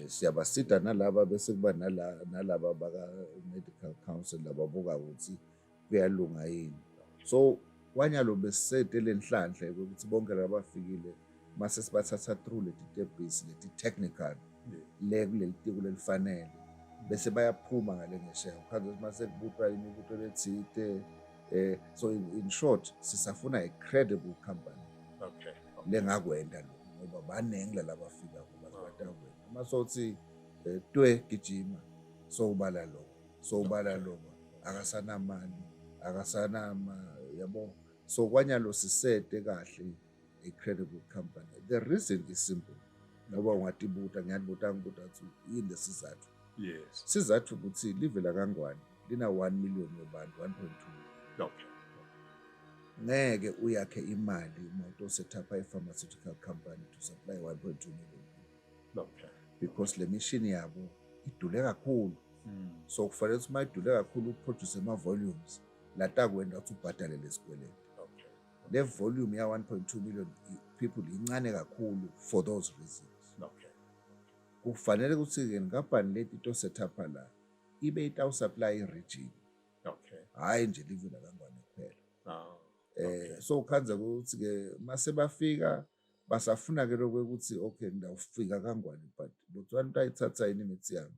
Siyabasita nalaba, bese kuba nalaba baka medical council lababuka ukuthi kuyalunga yini. So kwanyalo besisete lenhlanhla ukuthi bonke labafikile mase sibathatha through leti tebhisi leti technical le kuleli tiko lelifanele, bese bayaphuma ngale ngesheya. Ukhandza ukuthi mase kubutwa imibuto letsite. So in short sisafuna a credible company lengakwenda lokho, ngoba baningi lalabafika kuba batakwenda masothi twe gijima sowubala lo, sowubala lo, akasanamali, akasanama yabo. So kwanyalo sisete kahle a credible company. The reason is simple, ngoba ungatibuta, ngiyanibuta, ngibuta ukuthi yini lesizathu. Sizathu ukuthi live la kaNgwane lina 1 million yabantu, 1.2. Ngeke uyakhe imali uma utoset up a pharmaceutical company to supply 1.2 million people. Because le machine yabo idule kakhulu. So kufanele ukuthi uma idule kakhulu uproduce ama volumes latakwenda ukuthi ubhadale lesikweletu. Le volume ya 1.2 million people incane kakhulu for those reasons. Kufanele ukuthi ke inkampani leti to set up la ibe itawu supply i-region. Hayi nje live la kaNgwane kuphela. So ukhandza ukuthi ke mase bafika basafuna ke lokho ukuthi okay, ngidawufika kaNgwane, but Botswana utayithatha yini imithi yami?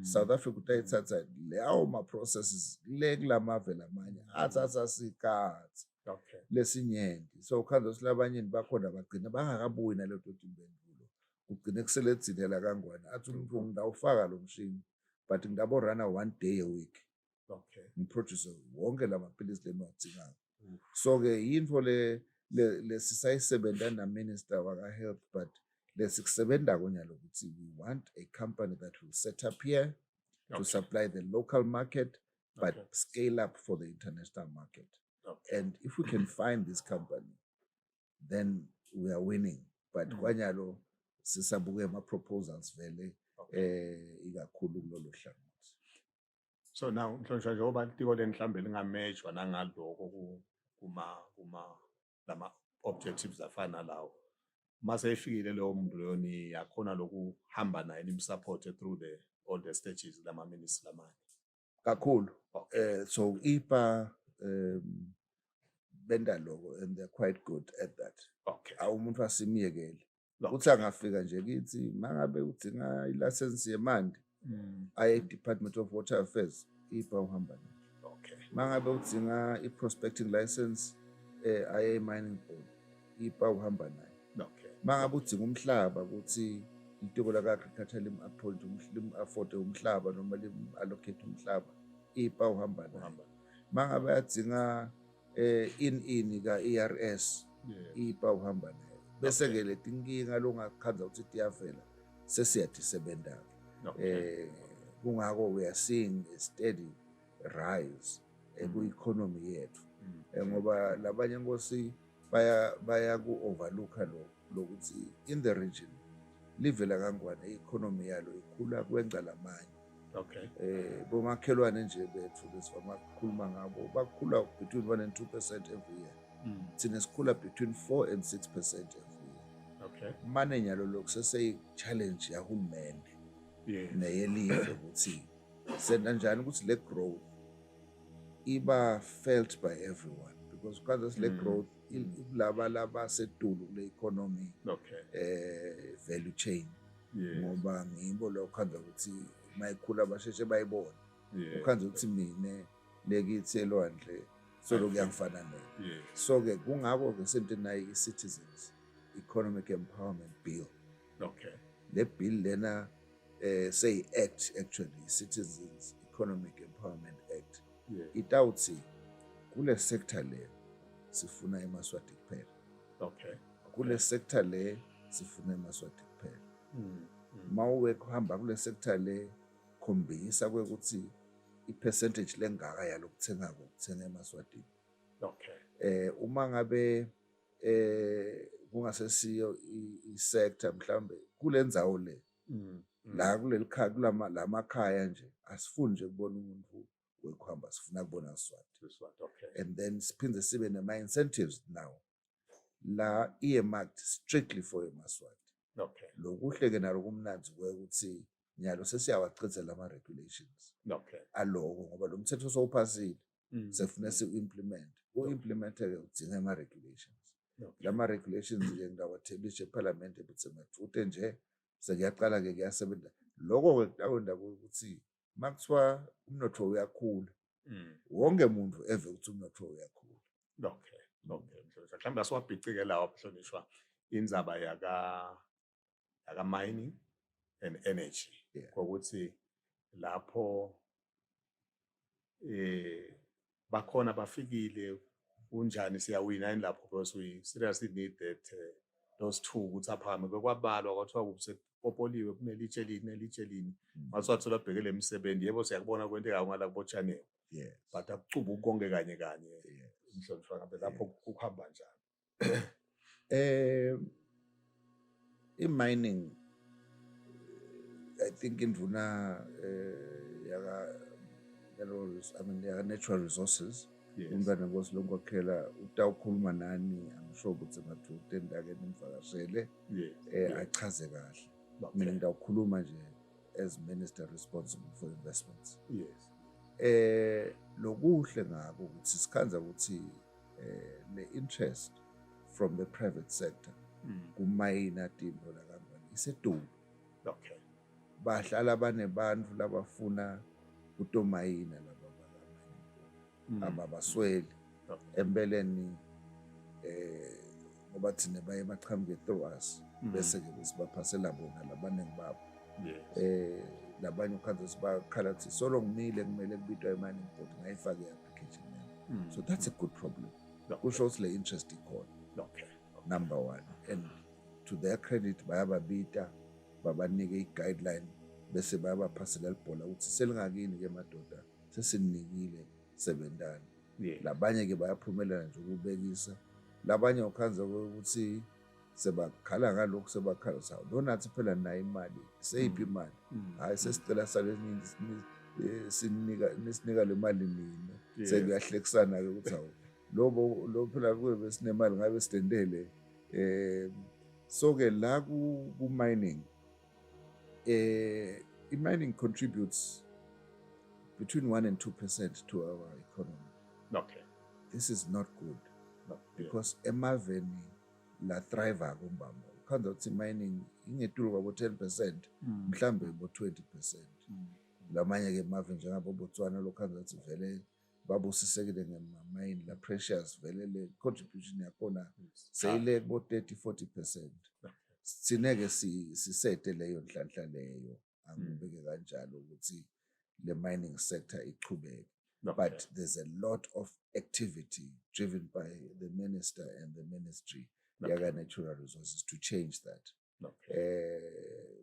South Africa utayithatha? Lawo ma processes le kulamave lamanye athatha sikhathi lesinyenti. So ukhandza ukuthi labanye bakhona bagcina bangakabuyi naleto timpendulo, kugcine kusele thina la kaNgwane athi umuntu ngidawufaka lo mshini but ngidabo run one day a week. Ngiproduce wonke lamaphilisi leniwadzingako. So-ke yintfo le lesisayisebenta na-minister waka-health, but lesikusebentako nyalo ukuthi we want a company that will set up here to supply the local market, but scale up for the international market. And if we can find this company, then we are winning. But kwanyalo sisabuke ama-proposals vele, ikakhulu kulolo hlangothi. So now, mhlonishwa, njengoba litiko leni mhlambe lingamejwa nangaloko kuma lama objectives afana nalawo, mase efikile leyo muntu leyo, niyakhona lokuhamba naye, nimsupport through the all the stages lama ministry lamanye? Kakhulu. So IPA benta loko and they're quite good at that. Awu, umuntu asimyekele. Uthi angafika nje kithi, mangabe udinga ilayisensi yemanti, aye e-Department of Water Affairs, IPA uhamba nayo. Mangabe udinga i-prospecting license, aye e-mining board, IPA uhamba nayo. Mangabe udinga umhlaba, ukuthi itiko laka-agriculture lim-appoint, lim-afford umhlaba noma lim-allocate umhlaba, IPA uhamba nayo. Uhamba. Mangabe adinga in ka-ERS, IPA uhamba nayo. Bese ke letinkinga longakhandza ukuthi tiyavela, sesiyadisebenta. Kungako we are seeing a steady rise ku-economy yethu. Ngoba labanye nkosi baya ku-overlooka lo lokuthi in the region, live lakaNgwane, i-economy yalo ikhula kwenca lamanye. Bomakhelwane nje bethu lesivama ukukhuluma ngabo bakhula between 1 and 2% every year. Thina sikhula between 4 and 6% every year. Mane nyalo lokhu seseyi-challenge yahulumende neyelive ukuthi senta njani ukuthi le growth iba felt by everyone, because kwanza le growth kulaba labasetulu kule economy value chain, ngoba ngibo lokho ukuthi mayikhula basheshe bayibone. Ukhandza ukuthi mine lekithi elwandle solo kuyangifana nele. So ke kungako ke sente nayo i-Citizens Economic Empowerment Bill. Le bill lena say act, actually Citizens Economic Empowerment Act, itawuthi kule sector le sifuna emaSwati kuphela. Kule sector le sifuna emaSwati kuphela. Mawuwe kuhamba kule sector le, khombisa kwekuthi i-percentage lengaka yalokuthenga kuthenga emaSwatini. Uma ngabe kungasesiyo i-sector, mhlambe kulendzawo le, la kuleli khaya, kulama lamakhaya nje, asifuni nje kubona umuntu wekuhamba, sifuna kubona Swati. Iswati, okay. And then siphinde sibe nema incentives now la earmarked strictly for emaSwati. Lokuhle ke nalo kumnandzi ukuthi nyalo sesiyawachithela ama regulations aloko, ngoba lo mthetho sowuphasile, sefuna si-implement. Ku-implement ke udinga ama regulations. Lama regulations ke ngiwathelishe eParliament ukuthi madvute nje sekuyaqala ke kuyasebenza. Lokho ke kutawenda ukuthi makuthiwa umnotho uyakhula, wonke umuntu eve ukuthi umnotho uyakhula. Okay. Mhlonishwa, mhlawumbe asiwabhicike lawa, mhlonishwa, indzaba yaka mining and energy. Kokuthi lapho bakhona bafikile, kunjani, siyawina yini lapho? Because we seriously need that those two ukuthi aphakame. Kwakwabalwa kwathiwa kusepopoliwe, kunelitshe lini, nelitshe lini. Maswathola abhekele imisebenzi, yebo, siyakubona kwenteka ngala kubotshaneni. But akucubu konke kanye kanye. Mhlonishwa, ngabe lapho kuhamba njani? I-mining, I think indvuna yaka I mean yaka natural resources, umntwana Nkosi Lonkokhela, utawukhuluma nani, I'm sure ukuthi madvute ndake nimvakashele, achaze kahle. Mina ngitawukhuluma nje as minister responsible for investments. Lokuhle ngako ukuthi sikhandza ukuthi le interest from the private sector kumayina tintfo la kaNgwane isetulu. Bahlala banebantu labafuna kutomayina laba bakamayini. Ababasweli. Empeleni ngoba thina baye baqhamuke through us, bese ke besibaphasela bona labaningi babo. Labanye ukhandza sibakhala ukuthi solo ngimile kumele kubitwa i-mining board, ngayifaka i-application yami. So that's a good problem. Kusho ukuthi le interest ikhona. Number one, and to their credit, bayababita, babanike i-guideline, bese bayabaphasela libhola ukuthi selingakini-ke madoda, sesinikile, sebentani. Labanye-ke bayaphumelela nje ukubekisa, labanye ukhandza ukuthi sebakhala ngalokhu, sebakhala sawo lonathi phela nayo imali seyiphi imali. Hhayi, sesicela sale sinika nisinika le mali nina. Sekuyahlekisana-ke ukuthi hawu, lobo lo phela kube besinemali ngabe sitendele. So-ke la ku-mining, i-mining contributes between 1 and 2% to our economy. This is not good because emaveni la thrive kumbamba ukhandza ukuthi mining ingetulu kwabo 10%, mhlambe bo 20%. Lamanye ke emave njengabo Botswana, lokhandza ukuthi vele babusisekile ngemamayini la precious, vele le contribution yakhona seyile kubo 30 40%. Sineke sisete leyo nhlanhla leyo, angibeke kanjalo, ukuthi le mining sector ichubeke. But there's a lot of activity driven by the minister and the ministry yaka natural resources to change that.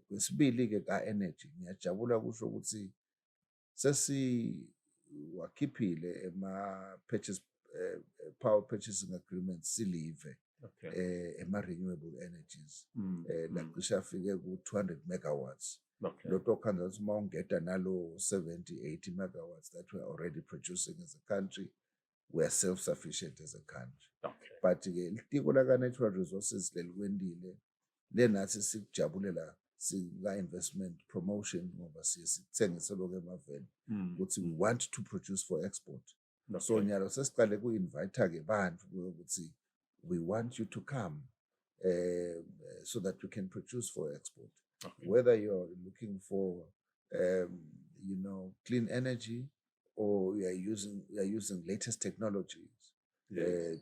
Kwesibili ke ka energy, ngiyajabula kusho ukuthi sesi wakhiphile ema purchase power purchasing agreements silive ema renewable energies lacishe afike ku 200 megawatts. Lotho khandza ukuthi uma ungeda nalo 70 80 megawatts that we are already producing as a country, we are self sufficient as a country. But ke litiko laka natural resources lelikwendile lenathi sikujabulela sika investment promotion, ngoba siye sithengise lokho emaveni ukuthi we want to produce for export. So nyalo sesiqale ku-invite ke bantu ukuthi we want you to come so that we can produce for export, whether you're looking for clean energy or you are using latest technologies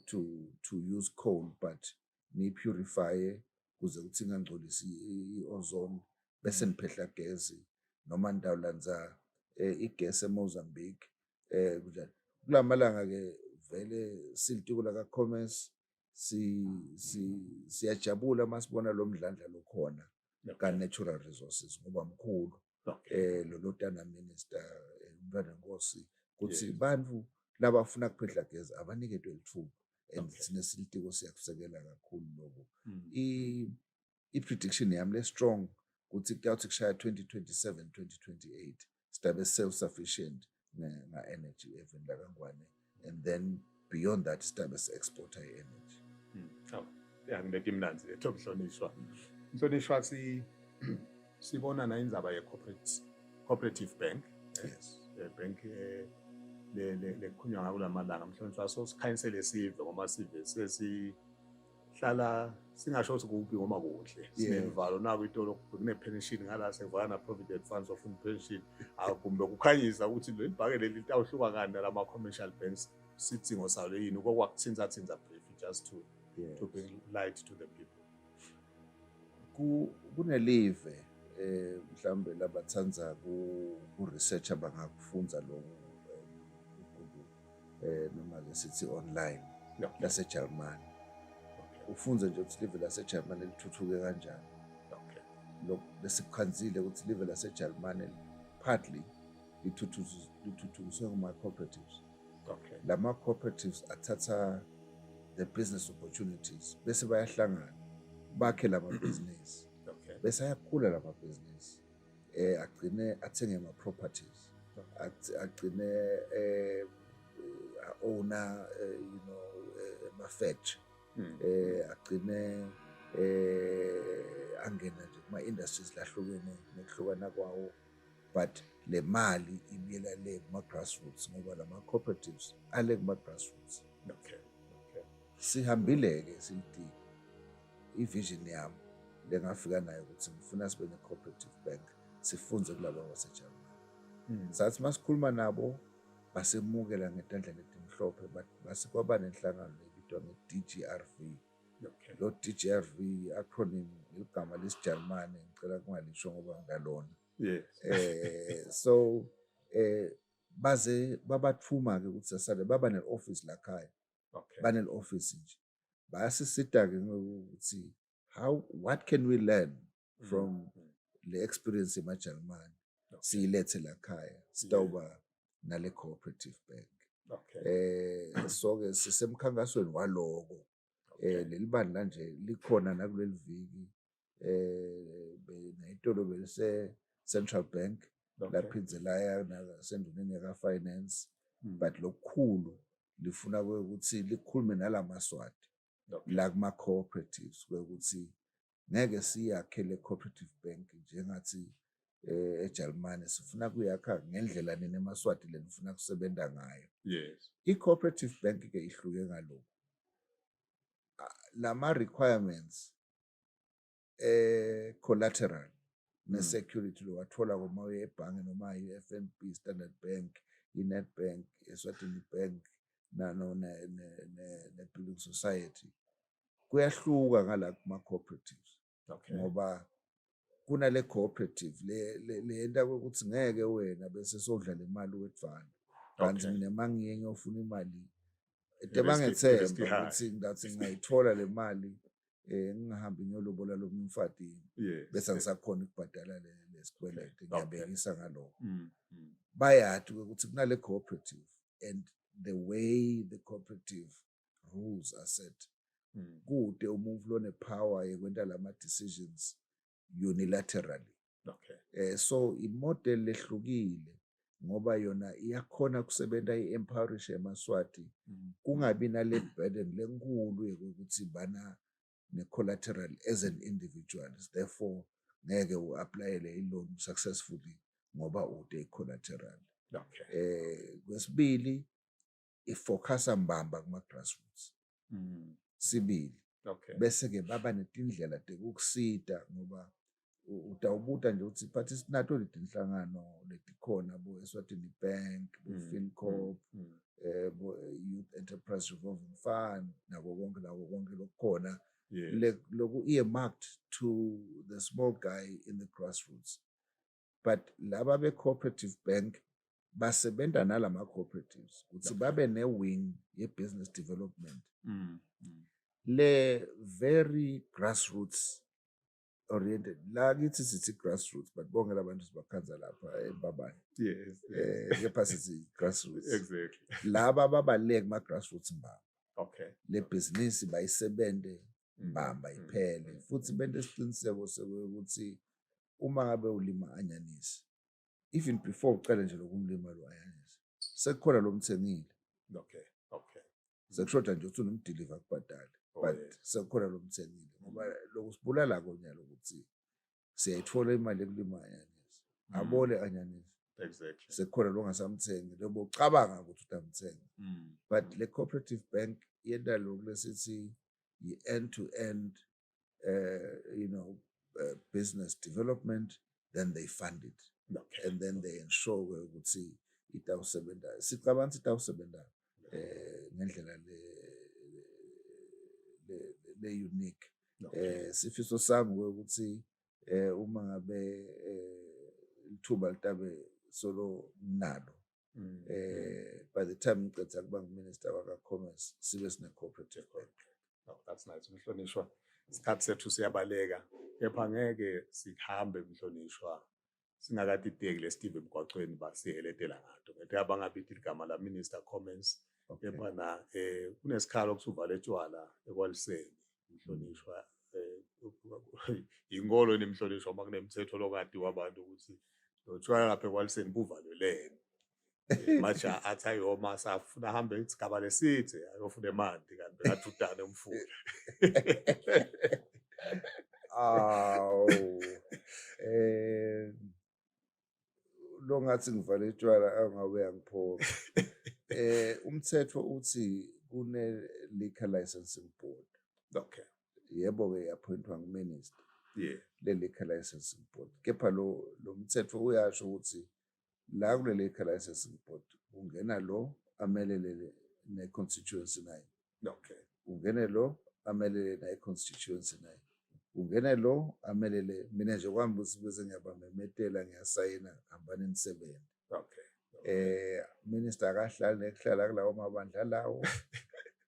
to use coal, but ni-purify kuze kuthi ingangcolisi i-ozone, bese niphehla gezi, noma nitawulandza igesi eMozambique, kunjani. Kulamalanga ke vele silitiko laka commerce si si siyajabula masibona lo mdlandla lokhona ka natural resources, ngoba mkhulu. Lo lotana minister, umntwana Nkosi, kuthi bantu labafuna kuphehla gezi abaniketwe lithuba, and thina silitiko siyakusekela kakhulu lokho. I-prediction yami le strong ukuthi kuyawuthi kushaya 2027 2028 sidabe self sufficient nga-energy even la kaNgwane, and then beyond that sidabe si-exporta i-energy. Oh, ya, ngileti imnanzi letho, mhlonishwa. Mhlonishwa, sibona na indzaba ye corporate cooperative bank. Bank le lekukhulunywa ngayo kulamalanga, mhlonishwa, so sikhanyisele sive, ngoba sive sesihlala singasho ukuthi kuphi ngoma kuhle. Sinevalo naku itolo kune-pension ngala, sekuvala na-provident funds of pension, akumbe kukhanyisa ukuthi leli bhange leli litawuhluka ngani nalama commercial banks, sidzingo salo yini, okwakuthinza thinza brief just to bring light to the people. Kunelive mhlambe labathandza ku research abangakufunza lo ku Google noma ke sithi online laseJalimane. Ufunze nje ukuthi live laseJalimane lithuthuke kanjani. Lokhu besikukhanzile ukuthi live laseJalimane partly lithuthukiswe ngama-cooperatives. Lama cooperatives athatha the business opportunities, bese bayahlangana bakhe lama business, bese ayakhula lama business, agcine athenge ama properties, agcine owner ama factory, agcine angena nje kuma industries lahlukene nekuhlukana kwawo, but le mali ibuyela le kuma grassroots, ngoba lama cooperatives ale kuma grassroots. Sihambile ke sithi i-vision yami lengafika nayo ukuthi ngifuna sibe ne-cooperative bank, sifunze kulabo baseJalimane. Sathi masikhuluma nabo, basemukela ngetandla letimhlophe, base kwaba nenhlangano ebitwa nge-DGRV. Lo DGRV acronym, igama lesiJalimane, ngicela kungalisho ngoba ngalona. So baze babathuma ke ukuthi sasale baba ne-office lakhaya. Bane office nje, bayasisita ke ukuthi how, what can we learn from le experience emaJalimani, siyilethe lakhaya, sitawuba nale cooperative bank. So ke sisemkhankasweni waloko. Leli bandla nje likhona nakuleli viki, nayitolo belise Central Bank, laphindze laya nasenduneni yaka finance, but lokukhulu lifuna ukuthi likhulume nalamaswati la kuma cooperatives, ukuthi ngeke siyakhe le cooperative bank njengathi eJalimane, sifuna kuyakha ngendlela nina emaSwati lenifuna kusebenza ngayo. I-cooperative bank ke ihluke ngalokhu, lama requirements collateral ne-security lowathola kuma uye ebhange noma i-FNB, Standard Bank, i-Nedbank, Eswatini Bank, nano ne-Building Society, kuyahluka ngala kuma-cooperatives, ngoba kunale cooperative le leyenta ukuthi ngeke wena bese sodla le mali wedvana, kanti mina mangiye ngiyofuna imali I-risk tebangethemba i-high. Ukuthi ngathi ngingayithola le mali, ngingahambi ngiyolobola lo mfati, bese angisakhona ukubhadala le lesikwelede. Ngiyabekisa ngalokho. Bayati ukuthi kunale cooperative and the way the cooperative rules are set, kude umuntu lone power yekwenta lama decisions unilaterally. So imodel lehlukile ngoba yona iyakhona kusebenta, i-empowerishe emaSwati, kungabi nale burden lenkulu yokuthi bana ne-collateral as an individual, therefore ngeke u-applyele i-loan successfully ngoba ude i-collateral. Kwesibili, ifocusa mbamba kuma-grassroots sibili, bese ke baba netindlela tekukusita, ngoba utawubuta nje ukuthi but sinato letinhlangano letikhona, bo Eswatini Bank, bo FinCorp, bo Youth Enterprise Revolving Fund, nako konke lokukhona, loku earmarked to the small guy in the grassroots, but laba be-cooperative bank basebenta nalama cooperatives ukuthi babe ne-wing ye-business development le very grassroots oriented. La kithi sithi grassroots, but bonke labantu sibakhanza lapha eBabane, kepha sithi grassroots. Laba babaleke kuma grassroots mbamba, le business bayisebente mbamba iphele, futhi bente isiqiniseko sokuthi uma ngabe ulima anyanisi, even before ucale nje lokumlima lo anyanisi, sekukhona lo mthengile. Sekushoda nje ukuthi unomdeliver kubhadale, but sekukhona lo mthengile, ngoba lokusibulala konyalo ukuthi siyayithola imali yokulima anyanisi, abole anyanisi, sekukhona lo ongasamthengi lobo ucabanga ukuthi utamthenga. But le cooperative bank yenta lokhu lesithi i-end to end business development, then they fund it and then they ensure ukuthi itawusebenza. Sicabanga ukuthi itawusebenza ngendlela le unique. Sifiso sami ukuthi uma ngabe ithuba litabe solo nalo, by the time ngiceda kuba nguminister waka commerce, sibe sine cooperative bank. No, that's nice, mhlonishwa. Isikhathi sethu siyabaleka, kepha ngeke sihambe, mhlonishwa, singakadideki lesitive emgwaqweni basiheletela ngato. Ngethe abangabithi igama la Minister Commerce, kepha na kunesikhalo kusuvala etshwala ekwaliseni, mhlonishwa. Inkolo nemhlonishwa, uma kunemithetho lokade wabantu ukuthi lo tshwala lapha ekwaliseni buvalelene. Manje athi ayoma safuna ahambe isigaba lesithe ayofuna emanti, kanti bekadudane umfula. Awu, lo ngathi ngivale tshwala angabe uyangiphoqa. Umthetho uthi kune liquor licensing board. Yebo ke, appointwa nguminister le liquor licensing board. Kepha lo mthetho uyasho ukuthi la kule liquor licensing board kungena lo amelele ne constituency 9. Ungene lo amelele na constituency 9. Kungene lo amelele mina nje kwami ukuthi bese ngiyabamemetela, ngiyasayina, hambani nisebenze. Minister akahlali nekuhlala kulawo mabandla lawo.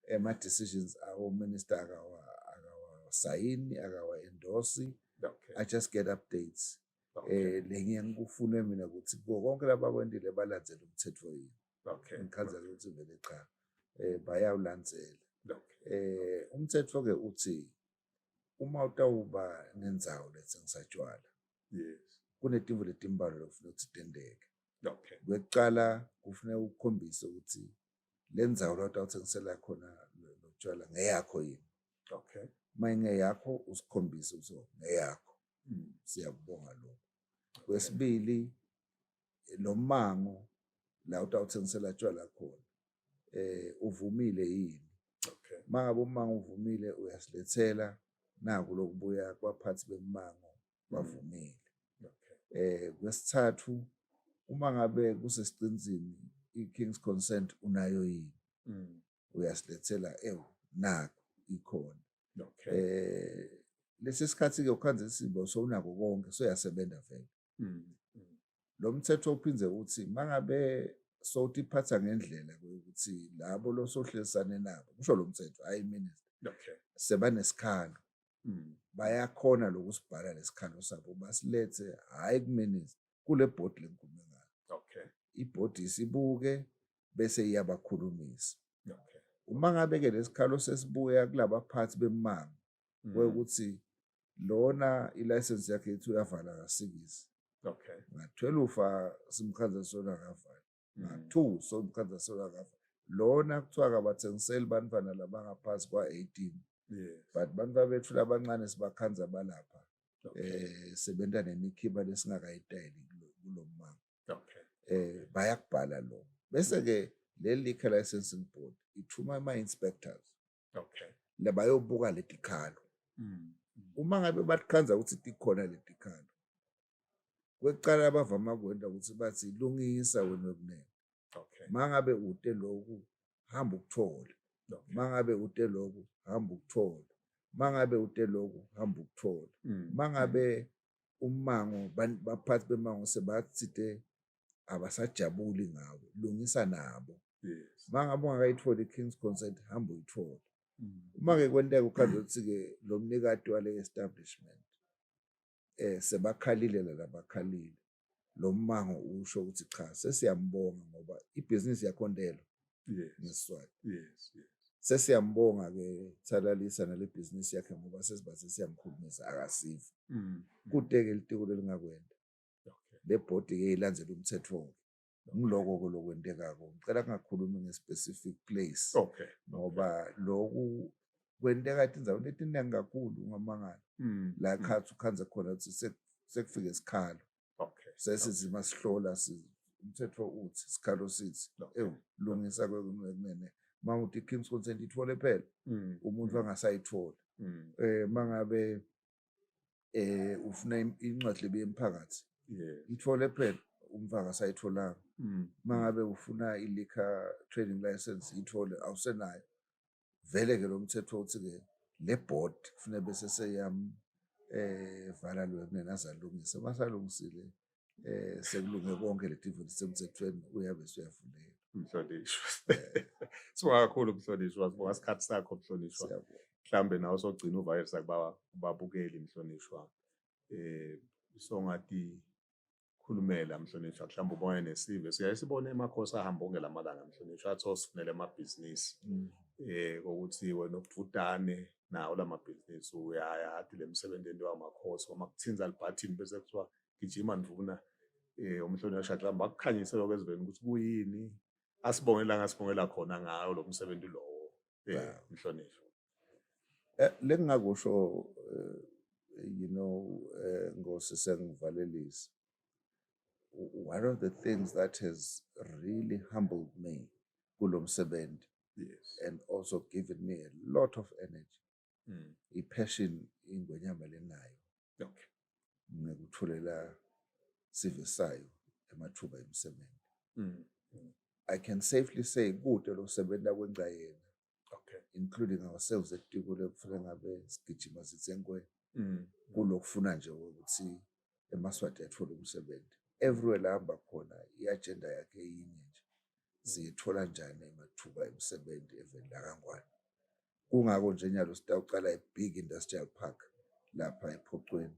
Ema decisions awo minister akawasayini, akawa endorse. I just get updates. Lengiye ngikufune mina ukuthi kubo konke labakwentile balandzele umthetho yini. Ngikhanza ukuthi vele cha, bayawulandzela. Umthetho ke uthi uma utawuba nendzawo letsengisa tshwala, kunetimvo letimbalwa lokufuneka ukuthi tenteke. Kwekucala, kufuneka ukukhombise ukuthi le ndzawo la utawuthengisela khona lo tshwala ngeyakho yini. Uma ingeyakho, usikhombise ukuthi ngeyakho. Siyakubonga lokho. Kwesibili, lo mango la utawuthengisela tshwala khona, uvumile yini? Mangabe ummango uvumile, uyasilethela naku lokubuya kwaphathi bemmango bavumile. Kwesithathu, uma ngabe kusesiqinsini, i-King's Consent unayo yini? Uyasilethela, ewu, naku ikhona. Lesi sikhathi ke ukhanze isibo sowunako konke, soyasebenza vele. Lo mthetho uphindze uthi mangabe sowutiphatha ngendlela ukuthi labo losohlelisane nabo, kusho lo mthetho, hayi minister, sebanesikhalo, bayakhona lokusibhala lesikhalo sabo, basilethe hhayi kuminister, kule bhodi lengikhulume ngayo. Ibhodi isibuke bese iyabakhulumisa. Uma ngabe-ke lesikhalo sesibuya kulabaphathi bemmango, kwekuthi lona ilayisensi yakhe ithi uyavala kasikisi. Nga-12 simkhanza sona akavala. Nga-2 somkhanza sona akavala. Lona kuthiwa akabathengiseli bantwana labangaphansi kwa-18. But bantwana bethu labancane sibakhanza balapha. Sebenta nemikhiba lesingakayitayeli kulo mmango. Bayakubhala lo. Bese ke le liquor licensing board ithuma ama inspectors. Labayobuka letikhalo. Uma ngabe batikhanza ukuthi tikhona letikhalo, kwekucala abavama kwenta ukuthi bathi lungisa wena wekunene. Mangabe ute lokhu, hamba ukuthole. Mangabe ute lokhu, hamba ukuthole. Mangabe ute lokhu, hamba ukuthole. Mangabe ummango, baphathi bemango sebathite abasajabuli ngawe, lungisa nabo. Mangabe ungakayitholi i-King's Consent, hamba uyithole. Uma ke kwenteka ukhanze ukuthi ke lo mnikati wale establishment sebakhalile labakhalile, lo mmango usho ukuthi cha, sesiyambonga ngoba ibhizinisi yakhondelwa ngeSiswati. Yes. Sesiyambonga ke Thalalisa nale bhizinisi yakhe ngoba sesibathe siyamkhulumisa akasiva. Kude-ke litiko lelingakwenda. Le bhodi ke ilandzela umthetho-ke. Ngiloko-ke lokwentekako. Ngicela kungakhulumi nge-specific place. Ngoba loku kwenteka etindzaweni letiningi kakhulu, ungamangala. La khathi ukhanze khona ukuthi sekufike isikhalo. Sesithi masihlola umthetho uthi isikhalo sithi, ewu, lungisa kwekunene. Uma uthi i-King's Consent ithole phela, umuntu angasayitholi. Mangabe ufuna incwadi lebuya emphakathi, ithole phela, umfaka asayitholanga. Mangabe ufuna i-liquor trading license, ithole, awusenayo. Vele ke lo mthetho uthi ke le board kufanele bese seyam vala lo kunene azalungisa. Masalungisile sekulunge konke leti lisemthethweni, uyabe usuyavuleka. Mhlonishwa. Sibonga kakhulu mhlonishwa, sibonga isikhathi sakho mhlonishwa. Siyabonga. Mhlambe nawe sogcina uvayelisa kubabukeli mhlonishwa. Songathi khulumela mhlonishwa, mhlawumbe ubone nesive. Siyaye sibone emakhosi ahamba onke lamalanga mhlonishwa, athi osifunele amabhizinisi. Ukuthi wena ubudane nawo lamabhizinisi uyaya athi le msebenzi entiwa amakhosi, uma kuthinza libhathini bese kuthiwa gijima ndvuna. Umhlonishwa mhlawumbe akukhanyise lokho eziveni ukuthi kuyini asibongela ngasibongela khona ngayo lo msebenzi lowo. Mhlonishwa. Lengingakusho, Nkosi, sengivalelisa. One of the things that has really humbled me kulo msebenzi and also given me a lot of energy, i-passion ingwenyama lenayo ngekutholela sive sayo emathuba emsebenzi. I can safely say kude lo sebenza kwenca yena, including ourselves etiko lekufanele ngabe sigijima sithi enkwe. Kulokufuna nje ukuthi emaSwati athole umsebenzi. Everywhere la hamba khona i-agenda yakhe yinye nje, siyithola njani emathuba emisebenzi eveni lakaNgwane. Kungako nje nyalo sitawucala i-big industrial park lapha ePhocweni.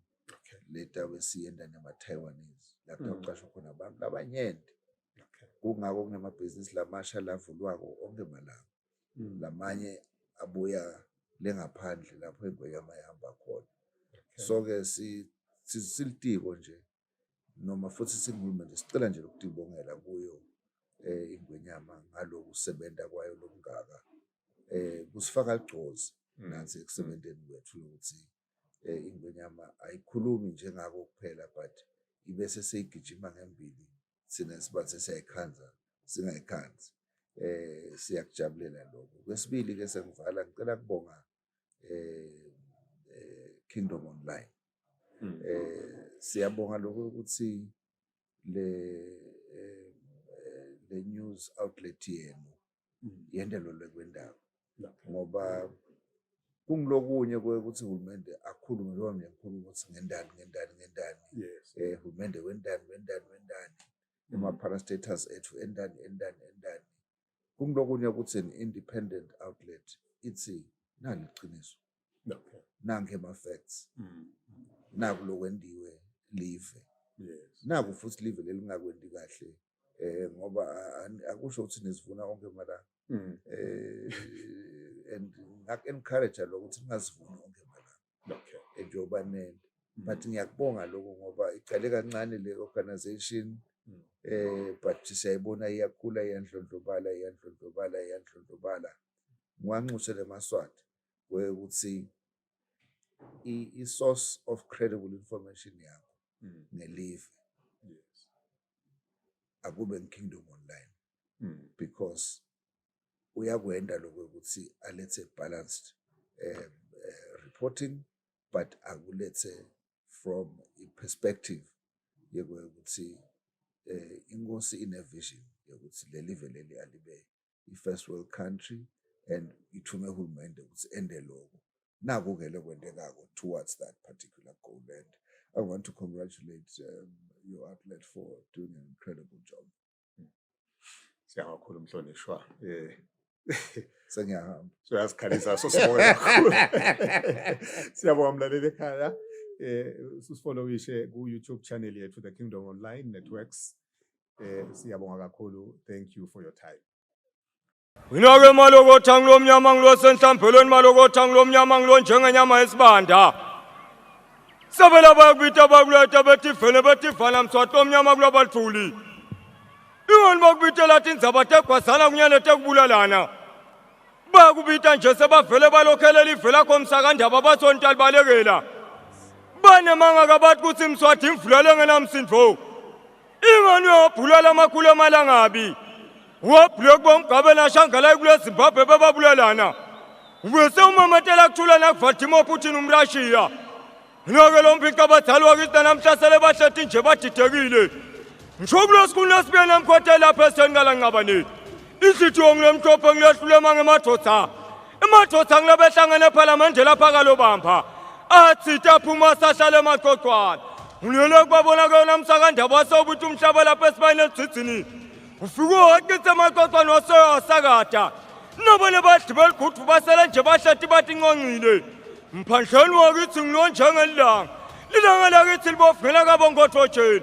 Letabe siyenda nema-Taiwanese la kutawucashwa khona abantu labanyenti. Kungako kunemabhizinisi lamasha lavulwako onke malanga. Lamanye abuya lengaphandle lapho ingwenyama ihamba khona. So-ke silitiko nje noma futhi singuhulumende sicela nje ukutibongela kuyo ingwenyama ngalokusebenta kwayo lokungaka. Kusifaka ligcozi nansi ekusebenteni kwethu ukuthi ingwenyama ayikhulumi njengako kuphela, but ibese seyigijima ngembili, thina sibathe siyayikhandza singayikhandzi. Siyakujabulela lokho. Kwesibili ke sengivala, ngicela kubonga Kingdom Online. Siyabonga lokho ukuthi le news outlet yenu yendelwe kwendaba, ngoba kungilokunye ukuthi uhulumende akhulume njengoba mina ngikhuluma ukuthi ngendani ngendani ngendani, uhulumende wendani wendani wendani, ema-parastatals ethu endani endani endani. Kungilokunye ukuthi an independent outlet ithi nali iqiniso, nanke ama-facts, naku lokwendiwe live, naku futhi live lelingakwendi kahle, ngoba akusho ukuthi nizivuna onke malanga. And ngaku-encourage lokho ukuthi ningazivuni onke malanga njengoba nenda, but ngiyakubonga lokho ngoba icale kancane le organization, but siyayibona iyakhula, iyandlondlobala, iyandlondlobala, iyandlondlobala. Ngiwanxuse lemaSwati ukuthi i-source of credible information yakho ngelive akube Kingdom Online, because uyakwenda lokho ukuthi alethe balanced reporting, but akulethe from a perspective yokuthi inkosi ine vision yokuthi leli leli alibe i-first world country and ithume uhulumende ukuthi ende lokho. Naku-ke lokwentekako towards that particular goal, and I want to congratulate your outlet for doing an incredible job. Siyabonga kakhulu mhlonishwa. Sengiyahamba. Soyasikhalisa, so sibonga kakhulu. Siyabonga mlaleli ekhaya. Usifollowishe ku YouTube channel yethu, The Kingdom Online Networks. Siyabonga kakhulu. Thank you for your time. Mina-ke malokotha ngilomnyama ngilosenhlambelweni, malokotha ngilomnyama ngilonjengenyama yesibanda. Sebela bayakubita bakuleta bethi vele bethi vala mswati lomnyama kulabathuli. Ingani bakubitela tindzaba tegwazana kunyane tekubulalana. Bayakubita nje sebavele balokhelela ivela komsakandaba bathonta libalekela. Banemanga kabathi kuthi mswati imvula lengenamsindvo. Ingani uyabhulala amakhulu amalangabi. Wabhule kuba umgabe nashangala kule Zimbabwe bebabulalana. Ubese umamatela kuthula nakuVladimir Putin umRussia. Nake lo mphica abadali wakithi namhla sele bahleti nje badidekile. Ngisho kulesikhulu lesibuye namkhothe lapha eseni kalanqabane. Inhlithiyo ngilemhlophe ngilehlule mangemadoda. Emadoda ngilabehlangene ephalamende lapha kalobamba. Athi taphuma sahlala emaqoqwana. Ngilele kubabona kuyona msakandaba wasewubuthi umhlaba lapha esibayeni elidzidzini. Ufike waqitha emaqoqwana waseyawasakada. Nabone badli beligudu basele nje bahleti bathi nconcile. Mphandleni wakithi ngilo njengelanga. Lilanga lakithi libovela kabongothojeni.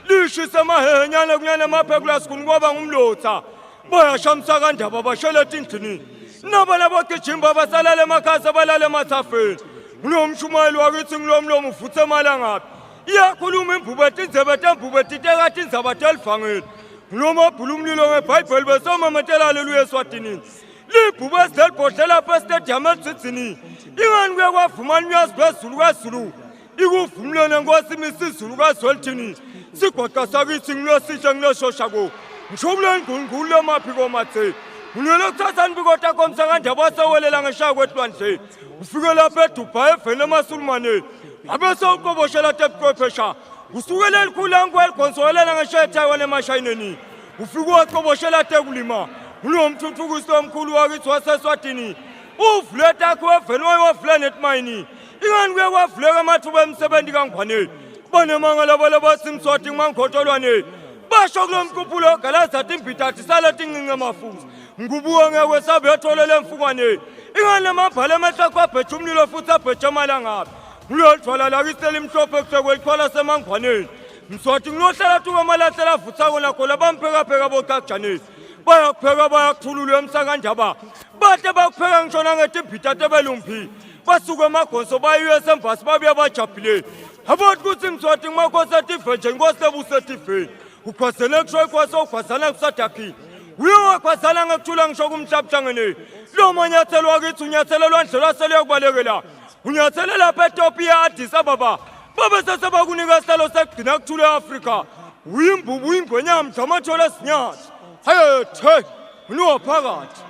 Lishise amahehenyane kunyane amaphekula sikhuni kwaba ngumlotha. Bayasha msakandaba bashele etindlini. Naba labogijimba basalala emakhasi abalala emathafeni. Ngulo mshumayeli wakithi ngulo mlomo uvuthe emalangabi. Iyakhuluma imbube tindzebe tembube titeka tindzaba telivangeli. Ngulo mabhula umlilo ngebhayibheli besomamatela haleluya eswatini. Libhubesi lelibhodle lapha estadium elidzidzini. Ingani kuye kwavuma unyazi lwezulu kaZulu. Ikuvumlene nkosi imisizulu kaZwelithini. Sigwaqa sakithi ngilosihle ngiloshoshako. Ngisho kule ngqungqulu lamaphiko mathe. Ngilwele kuthatha nibiko takho msakandaba wasewelela ngeshaya kwetulwandle. Ufike lapha eDubai evele emaSulumane. Abe sewuqoboshela tebuchwephesha. Kusukela elikhulu ankweligonsowelela ngeshaya eTaiwan emashayineni. Ufike waqoboshela tekulima. Ngulo mthuthukisi omkhulu wakithi waseSwatini. Uvule takho evele wayovula netmayini. Ingani kuye kwavuleka amathuba emisebenzi kaNgwane. Banemanga labo labathi Mswati ngmankhotolwane. Basho kulo mquphulo ogalaza timbita tisale tincince mafuza. Ngubuka ngeke wesabe yathola lemfukwane. Ingani lamabhala emehlo abheja umlilo futhi abheja amalangabi. Ngilolithwala lakithi elimhlophe kusekwelithwala semangwaneni. Mswati ngiyohlala tuka amalahle avuthako nakho labamphekapheka bocajanisi. Bayakupheka bayakuthulula emsakandaba. Bahle bakupheka ngisho nangetimbita tebelumbi. Basuke emagonso baye esembasi babuya bajabhile. Abathi ukuthi Mswati ngumakhosi ative nje inkosi lebusa etiveni. Ukhwazele kusho inkosi okhwazana kusadakhile. Uye wakhwazana ngekuthula ngisho kumhlaba uhlangene. Lo manyathelo wakithi unyathelo lwandle lwaseluyakubalekela. Unyathele lapha eTopiya Addis Ababa. Babe sesebakunika isihlalo sekugcina kuthula e-Afrika. Uyimbubu uyingwenyama mdlamathole esinyathi. Hayethe, unuwa phakathi.